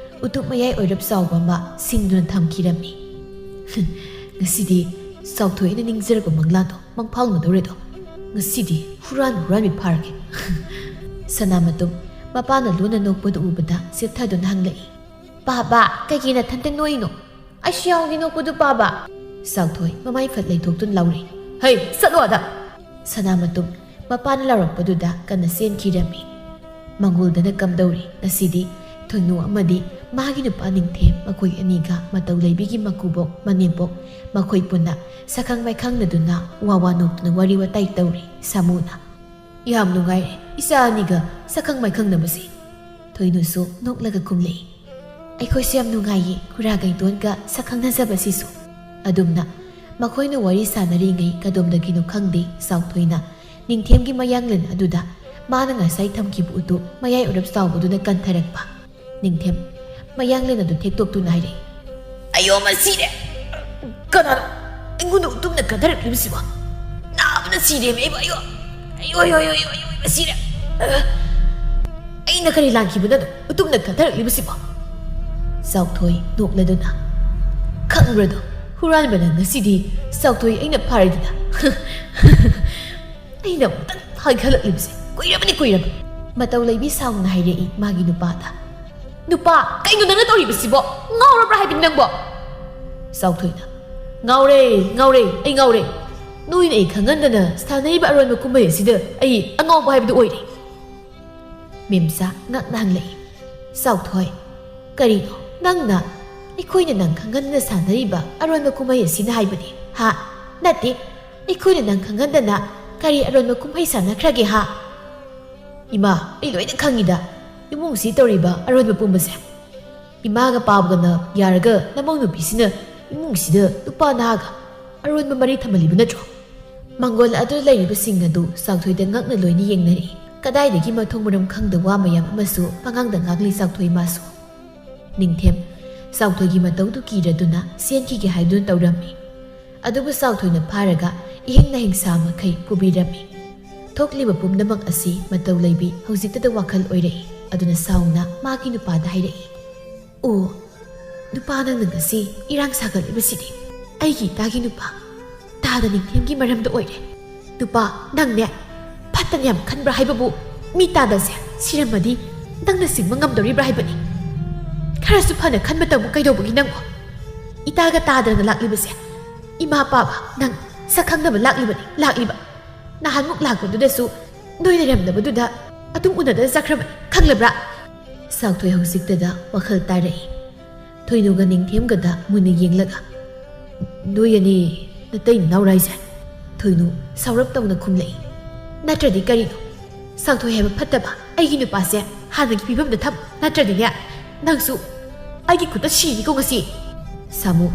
ꯎꯇꯨꯞ ꯃꯌꯥꯏ ꯑꯣꯏꯔꯞ ꯆꯥꯎꯕ ꯑꯃ ꯁꯤꯡꯗꯨꯅ ꯊꯝꯈꯤꯔꯝꯃꯤ꯫ "ꯉꯁꯤꯗꯤ ꯆꯥꯎꯊꯣꯏ ꯑꯩꯅ ꯅꯤꯡꯖꯔꯕ ꯃꯪꯂꯥꯟꯗꯣ ꯃꯪꯐꯥꯎꯅꯗꯧꯔꯦꯗꯣ꯫ ꯉꯁꯤꯗꯤ ꯍꯨꯔꯥꯟ ꯍꯨꯔꯥꯟꯕꯤ ꯐꯥꯔꯒꯦ꯫" ꯁꯅꯥꯃꯇꯨꯝ ꯃꯄꯥꯅ ꯂꯣꯟꯅ ꯅꯣꯛꯄꯗꯨ ꯎꯕꯗ ꯆꯦꯞꯊꯗꯨꯅ ꯍꯪꯂꯛꯏ, "ꯄꯥꯕ, ꯀꯩꯒꯤ ꯅꯊꯟꯇ ꯅꯣꯛꯏꯅꯣ? ꯑꯩꯁꯨ ꯌꯥꯎꯒꯦ ꯅꯣꯛꯄꯗꯨ ꯄꯥꯕ꯫" ꯆꯥꯎꯊꯣꯏ ꯃꯃꯥꯏ ꯐꯠ ꯂꯩꯊꯣꯛꯇꯨꯅ ꯂꯥꯎꯔꯛꯏ, "ꯍꯩ, ꯆꯠꯂꯣ ꯑꯗ!" ꯁꯅꯥꯃꯇꯨꯝ ꯃꯄꯥꯅ ꯂꯥꯎꯔꯛꯄꯗꯨꯗ ꯀꯟꯅ ꯆꯦꯟꯈꯤꯔꯝꯃꯤ꯫ ꯃꯪꯒꯣꯜꯗꯅ ꯀꯝꯗꯧꯔꯤ? ꯉꯁꯤꯗꯤ ꯊꯣꯏꯅꯨ ꯑꯃꯗꯤ ꯃꯥꯒꯤ ꯅꯨꯄꯥ ꯅꯤꯡꯊꯦꯝ ꯃꯈꯣꯏ ꯑꯅꯤꯒ ꯃꯇꯧ ꯂꯩꯕꯤꯒꯤ ꯃꯀꯨꯕꯣꯛ ꯃꯅꯦꯝꯕꯣꯛ ꯃꯈꯣꯏ ꯄꯨꯟꯅ ꯁꯛꯈꯪ ꯃꯥꯏꯈꯪꯅꯗꯨꯅ ꯋꯥ ꯋꯥ ꯅꯣꯛꯇꯨꯅ ꯋꯥꯔꯤ ꯋꯥꯇꯥꯏ ꯇꯧꯔꯤ꯫ ꯁꯥꯃꯨꯅ, "ꯌꯥꯝ ꯅꯨꯡꯉꯥꯏꯔꯦ ꯏꯆꯥ ꯑꯅꯤꯒ ꯁꯛꯈꯪ ꯃꯥꯏꯈꯪꯅꯕꯁꯤ꯫" ꯊꯣꯏꯅꯨꯁꯨ ꯅꯣꯛꯂꯒ ꯈꯨꯝꯂꯛꯏ, "ꯑꯩꯈꯣꯏꯁꯨ ꯌꯥꯝ ꯅꯨꯡꯉꯥꯏꯌꯦ ꯈꯨꯔꯥ ꯒꯩꯗꯣꯟꯒ ꯁꯛꯈꯪꯅꯖꯕꯁꯤꯁꯨ꯫" ꯑꯗꯨꯝꯅ ꯃꯈꯣꯏꯅ ꯋꯥꯔꯤ ꯁꯥꯟꯅꯔꯤꯉꯩ ꯀꯗꯣꯝꯗꯒꯤꯅꯣ ꯈꯪꯗꯦ ꯆꯥꯎꯊꯣꯏꯅ ꯅꯤꯡꯊꯦꯝꯒꯤ ꯃꯌꯥꯡꯂꯦꯟ ꯑꯗꯨꯗ ꯃꯥꯅ ꯉꯁꯥꯏ ꯊꯝꯈꯤꯕ ꯎꯇꯨꯞ ꯃꯌꯥꯏ ꯑꯣꯏꯔꯞ ꯆꯥꯎꯕꯗꯨꯅ ꯀꯟꯊꯔꯛꯄ꯫ ꯅꯤꯡꯊꯦꯝ ꯃꯌꯥꯡꯂꯦꯟ ꯑꯗꯨ ꯊꯦꯛꯇꯣꯛꯇꯨꯅ ꯍꯥꯏꯔꯛꯏ, "ꯑꯌꯣ, ꯃꯁꯤꯔꯦ! ꯀꯅꯥꯅꯣ ꯑꯩꯉꯣꯟꯗ ꯎꯇꯨꯞꯅ ꯀꯟꯊꯔꯛꯂꯤꯕꯁꯤꯕꯣ? ꯅꯥꯕꯅ ꯁꯤꯔꯦꯃꯦ ꯑꯩꯕꯨ! ꯑꯌꯣ! ꯑꯌꯣ, ꯑꯌꯣ, ꯑꯌꯣ, ꯑꯌꯣ, ꯑꯌꯣ, ꯃꯁꯤꯔꯦ! ꯑꯩꯅ ꯀꯔꯤ ꯂꯥꯟꯈꯤꯕꯅꯣ ꯎꯇꯨꯞꯅ ꯀꯟꯊꯔꯛꯂꯤꯕꯁꯤꯕꯣ?" ꯆꯥꯎꯊꯣꯏ ꯅꯣꯛꯂꯗꯨꯅ, "ꯈꯪꯕ꯭ꯔꯗꯣ, ꯍꯨꯔꯥꯟꯕꯅ ꯉꯁꯤꯗꯤ ꯆꯥꯎꯊꯣꯏ ꯑꯩꯅ ꯐꯥꯔꯦꯗꯅ!" ꯑꯩꯅ ꯑꯃꯨꯛꯇꯪ ꯍꯥꯏꯈꯠꯂꯛꯂꯤꯕꯁꯦ ꯀꯨꯏꯔꯕꯅꯤ, ꯀꯨꯏꯔꯕ꯫ ꯃꯇꯧ ꯂꯩꯕꯤ ꯁꯥꯎꯅ ꯍꯥꯏꯔꯛꯏ ꯃꯥꯒꯤ ꯅꯨꯄꯥꯗ, "ꯅꯨꯄꯥ, ꯀꯩꯅꯣ ꯅꯪꯅ ꯇꯧꯔꯤꯕꯁꯤꯕꯣ? ꯉꯥꯎꯔꯕ꯭ꯔꯥ ꯍꯥꯏꯕꯅꯤ ꯅꯪꯕꯣ?" ꯆꯥꯎꯊꯣꯏꯅ, "ꯉꯥꯎꯔꯦ, ꯉꯥꯎꯔꯦ, ꯑꯩ ꯉꯥꯎꯔꯦ꯫ ꯅꯣꯏꯅ ꯑꯩ ꯈꯪꯍꯟꯗꯅ ꯁꯥꯟꯅꯔꯤꯕ ꯑꯔꯣꯟꯕ ꯀꯨꯝꯍꯩ ꯑꯁꯤꯗ ꯑꯩ ꯑꯉꯥꯎꯕ ꯍꯥꯏꯕꯗꯨ ꯑꯣꯏꯔꯦ꯫" ꯃꯦꯝꯆꯥ ꯉꯛꯅ ꯍꯪꯂꯛꯏ, "ꯆꯥꯎꯊꯣꯏ, ꯀꯔꯤꯅꯣ ꯅꯪꯅ ꯑꯩꯈꯣꯏꯅ ꯅꯪ ꯈꯪꯍꯟꯗꯅ ꯁꯥꯟꯅꯔꯤꯕ ꯑꯔꯣꯟꯕ ꯀꯨꯝꯍꯩ ꯑꯁꯤꯅ ꯍꯥꯏꯕꯅꯤ, ꯍꯥ? ꯅꯠꯇꯦ, ꯑꯩꯈꯣꯏꯅ ꯅꯪ ꯈꯪꯍꯟꯗꯅ ꯀꯔꯤ ꯑꯔꯣꯟꯕ ꯀꯨꯝꯍꯩ ꯁꯥꯟꯅꯈ꯭ꯔꯒꯦ, ꯍꯥ?" "ꯏꯃꯥ, ꯑꯩ ꯂꯣꯏꯅ ꯈꯪꯉꯤꯗ, ꯏꯃꯨꯡꯁꯤ ꯇꯧꯔꯤꯕ ꯑꯔꯣꯟꯕ ꯄꯨꯝꯕꯁꯦ꯫ ꯏꯃꯥꯒ ꯄꯥꯕꯒꯅ ꯌꯥꯔꯒ ꯅꯃꯧ ꯅꯨꯄꯤꯁꯤꯅ ꯏꯃꯨꯡꯁꯤꯗ ꯅꯨꯄꯥ ꯅꯍꯥꯒ ꯑꯔꯣꯟꯕ ꯃꯔꯤ ꯊꯝꯍꯜꯂꯤꯕ ꯅꯠꯇ꯭ꯔꯣ?" ꯃꯪꯒꯣꯜ ꯑꯗꯨ ꯂꯩꯔꯤꯕꯁꯤꯡ ꯑꯗꯨ ꯆꯥꯎꯊꯣꯏꯗ ꯉꯛꯅ ꯂꯣꯏꯅ ꯌꯦꯡꯅꯔꯛꯏ꯫ ꯀꯗꯥꯏꯗꯒꯤ ꯃꯊꯣꯡ ꯃꯔꯝ ꯈꯪꯗ ꯋꯥ ꯃꯌꯥꯝ ꯑꯃꯁꯨ ꯄꯉꯥꯡꯗ ꯉꯥꯡꯂꯤ ꯆꯥꯎꯊꯣꯏ ꯃꯥꯁꯨ꯫ ꯅꯤꯡꯊꯦꯝ ꯆꯥꯎꯊꯣꯏꯒꯤ ꯃꯇꯧꯗꯨ ꯀꯤꯔꯗꯨꯅ ꯆꯦꯟꯈꯤꯒꯦ ꯍꯥꯏꯗꯨꯅ ꯇꯧꯔꯝꯃꯤ꯫ ꯑꯗꯨꯕꯨ ꯆꯥꯎꯊꯣꯏꯅ ꯐꯥꯔꯒ ꯏꯍꯤꯡ ꯅꯥꯍꯤꯡꯁꯥ ꯃꯈꯩ ꯄꯨꯕꯤꯔꯝꯃꯤ꯫ ꯊꯣꯛꯂꯤꯕ ꯄꯨꯝꯅꯃꯛ ꯑꯁꯤ ꯃꯇꯧ ꯂꯩꯕꯤ ꯍꯧꯖꯤꯛꯇꯗ ꯋꯥꯈꯜ ꯑꯣꯏꯔꯛꯏ꯫ ꯑꯗꯨꯅ ꯁꯥꯎꯅ ꯃꯥꯒꯤ ꯅꯨꯄꯥꯗ ꯍꯥꯏꯔꯛꯏ, "ꯑꯣ, ꯅꯨꯄꯥ ꯅꯪꯅ ꯉꯁꯤ ꯏꯔꯥꯡ ꯁꯥꯒꯠꯂꯤꯕꯁꯤꯗꯤ ꯑꯩꯒꯤ ꯏꯇꯥꯒꯤ ꯅꯨꯄꯥ ꯇꯥꯗ ꯅꯤꯡꯊꯦꯝꯒꯤ ꯃꯔꯝꯗ ꯑꯣꯏꯔꯦ꯫ ꯅꯨꯄꯥ, ꯅꯪꯅꯦ ꯐꯠꯇꯅ ꯌꯥꯝ ꯈꯟꯕ꯭ꯔꯥ ꯍꯥꯏꯕꯕꯨ? ꯃꯤ ꯇꯥꯗꯁꯦ ꯁꯤꯔꯝꯃꯗꯤ ꯅꯪꯅ ꯁꯤꯡꯕ ꯉꯝꯗꯧꯔꯤꯕ꯭ꯔꯥ ꯍꯥꯏꯕꯅꯤ꯫ ꯈꯔꯁꯨ ꯐꯅ ꯈꯟꯕ ꯇꯝꯃꯨ ꯀꯩꯗꯧꯕꯒꯤ ꯅꯪꯕꯨ? ꯏꯇꯥꯒ ꯇꯥꯗꯅ ꯂꯥꯛꯂꯤꯕꯁꯦ ꯏꯃꯥ ꯄꯥꯕ ꯅꯪ ꯁꯛ ꯈꯪꯅꯕ ꯂꯥꯛꯂꯤꯕꯅꯤ, ꯂꯥꯛꯂꯤꯕ꯫ ꯅꯍꯥꯟꯃꯨꯛ ꯂꯥꯛꯄꯗꯨꯗꯁꯨ ꯅꯣꯏ ꯂꯩꯔꯝꯗꯕꯗꯨꯗ ꯑꯗꯨꯝ ꯎꯅꯗꯅ ꯆꯠꯈ꯭ꯔꯕꯅꯤ, ꯈꯪꯂꯕ꯭ꯔꯥ?" ꯆꯥꯎꯊꯣꯏ ꯍꯧꯖꯤꯛꯇꯗ ꯋꯥꯈꯜ ꯇꯥꯔꯛꯏ꯫ ꯊꯣꯏꯅꯨꯒ ꯅꯤꯡꯊꯦꯝꯒꯗ ꯃꯨꯟꯅ ꯌꯦꯡꯂꯒ, "ꯅꯣꯏ ꯑꯅꯤ ꯅꯇꯩ ꯅꯅꯥꯎꯔꯥꯏꯁꯦ?" ꯊꯣꯏꯅꯨ ꯁꯥꯎꯔꯞ ꯇꯧꯅ ꯈꯨꯝꯂꯛꯏ꯫ "ꯅꯠꯇ꯭ꯔꯗꯤ ꯀꯔꯤꯅꯣ? ꯆꯥꯎꯊꯣꯏ ꯍꯥꯏꯕ ꯐꯠꯇꯕ ꯑꯩꯒꯤ ꯅꯨꯄꯥꯁꯦ ꯍꯥꯟꯅꯒꯤ ꯐꯤꯕꯝꯗ ꯊꯝꯃꯨ, ꯅꯠꯇ꯭ꯔꯗꯤꯅꯦ ꯅꯪꯁꯨ ꯑꯩꯒꯤ ꯈꯨꯠꯇ ꯁꯤꯅꯤꯀꯣ ꯉꯁꯤ!" ꯁꯥꯃꯨ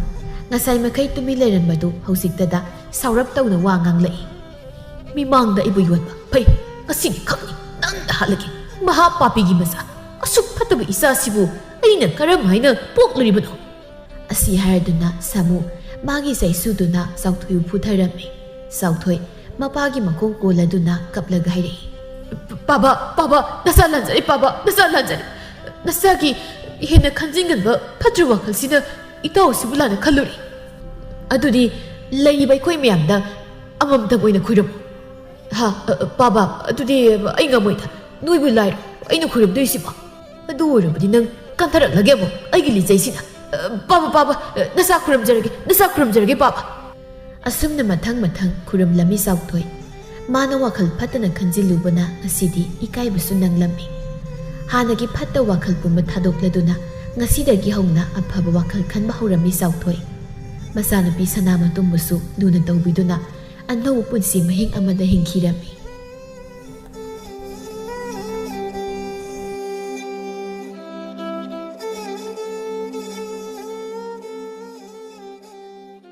ꯉꯁꯥꯏ ꯃꯈꯩ ꯇꯨꯃꯤꯟ ꯂꯩꯔꯝꯕꯗꯨ ꯍꯧꯖꯤꯛꯇꯗ ꯁꯥꯎꯔꯞ ꯇꯧꯅ ꯋꯥ ꯉꯥꯡꯂꯛꯏ꯫ ꯃꯤꯃꯥꯡꯗ ꯑꯩꯕꯨ ꯌꯣꯟꯕ ꯐꯩ꯫ ꯉꯁꯤꯗꯤ ꯈꯛꯅꯤ ꯅꯪꯗ ꯍꯥꯠꯂꯒꯦ꯫ ꯃꯍꯥ ꯄꯥꯄꯤꯒꯤ ꯃꯆꯥ, ꯑꯁꯨꯛ ꯐꯠꯇꯕ ꯏꯆꯥꯁꯤꯕꯨ ꯑꯩꯅ ꯀꯔꯝ ꯍꯥꯏꯅ ꯄꯣꯛꯂꯨꯔꯤꯕꯅꯣ?" ꯑꯁꯤ ꯍꯥꯏꯔꯗꯨꯅ ꯁꯥꯃꯨ ꯃꯥꯒꯤ ꯆꯩꯁꯨꯗꯨꯅ ꯆꯥꯎꯊꯣꯏꯕꯨ ꯐꯨꯊꯔꯝꯃꯤ꯫ ꯆꯥꯎꯊꯣꯏ ꯃꯄꯥꯒꯤ ꯃꯈꯣꯡ ꯀꯣꯜꯂꯗꯨꯅ ꯀꯞꯂꯒ ꯍꯥꯏꯔꯛꯏ, "ꯄꯥꯕ, ꯄꯥꯕ, ꯅꯆꯥ ꯂꯥꯟꯖꯔꯦ ꯄꯥꯕ, ꯅꯆꯥ ꯂꯥꯟꯖꯔꯦ꯫ ꯅꯆꯥꯒꯤ ꯍꯦꯟꯅ ꯈꯟꯖꯤꯟꯒꯟꯕ ꯐꯠꯇ꯭ꯔ ꯋꯥꯈꯜꯁꯤꯅ ꯏꯇꯥꯎꯁꯤꯕꯨ ꯂꯥꯟꯅ ꯈꯜꯂꯨꯔꯦ꯫ ꯑꯗꯨꯗꯤ ꯂꯩꯔꯤꯕ ꯑꯩꯈꯣꯏ ꯃꯌꯥꯝꯗ ꯑꯃꯃꯝꯇꯪ ꯑꯣꯏꯅ ꯈꯨꯔꯨꯝꯃꯨ꯫" "ꯍꯥ, ꯑ, ꯑ, ꯄꯥꯕ, ꯑꯗꯨꯗꯤ ꯑꯩ ꯉꯝꯃꯣꯏꯗ꯫ ꯅꯣꯏꯕꯨ ꯂꯥꯏꯔꯣ ꯑꯩꯅ ꯈꯨꯔꯨꯝꯗꯣꯏꯁꯤꯕꯣ? ꯑꯗꯨ ꯑꯣꯏꯔꯕꯗꯤ ꯅꯪ ꯀꯟꯊꯔꯛꯂꯒꯦ ꯑꯃꯨꯛ ꯑꯩꯒꯤ ꯂꯤꯆꯩꯁꯤꯅ꯫ ꯑ, ꯄꯥꯕ, ꯄꯥꯕ, ꯑ, ꯅꯆꯥ ꯈꯨꯔꯨꯝꯖꯔꯒꯦ, ꯅꯆꯥ ꯈꯨꯔꯨꯝꯖꯔꯒꯦ ꯄꯥꯕ꯫" ꯑꯁꯨꯝꯅ ꯃꯊꯪ ꯃꯊꯪ ꯈꯨꯔꯨꯝꯂꯝꯃꯤ ꯆꯥꯎꯊꯣꯏ꯫ ꯃꯥꯅ ꯋꯥꯈꯜ ꯐꯠꯇꯅ ꯈꯟꯖꯤꯜꯂꯨꯕꯅ ꯉꯁꯤꯗꯤ ꯏꯀꯥꯏꯕꯁꯨ ꯅꯪꯂꯝꯃꯤ꯫ ꯍꯥꯟꯅꯒꯤ ꯐꯠꯇ ꯋꯥꯈꯜ ꯄꯨꯝꯕ ꯊꯥꯗꯣꯛꯂꯗꯨꯅ ꯉꯁꯤꯗꯒꯤ ꯍꯧꯅ ꯑꯐꯕ ꯋꯥꯈꯜ ꯈꯟꯕ ꯍꯧꯔꯝꯃꯤ ꯆꯥꯎꯊꯣꯏ꯫ ꯃꯆꯥꯅꯨꯄꯤ ꯁꯅꯥꯃꯇꯣꯝꯕꯨꯁꯨ ꯂꯨꯅ ꯇꯧꯕꯤꯗꯨꯅ ꯑꯅꯧꯕ ꯄꯨꯟꯁꯤ ꯃꯍꯤꯡ ꯑꯃꯗ ꯍꯤꯡꯈꯤꯔꯝꯃꯤ꯫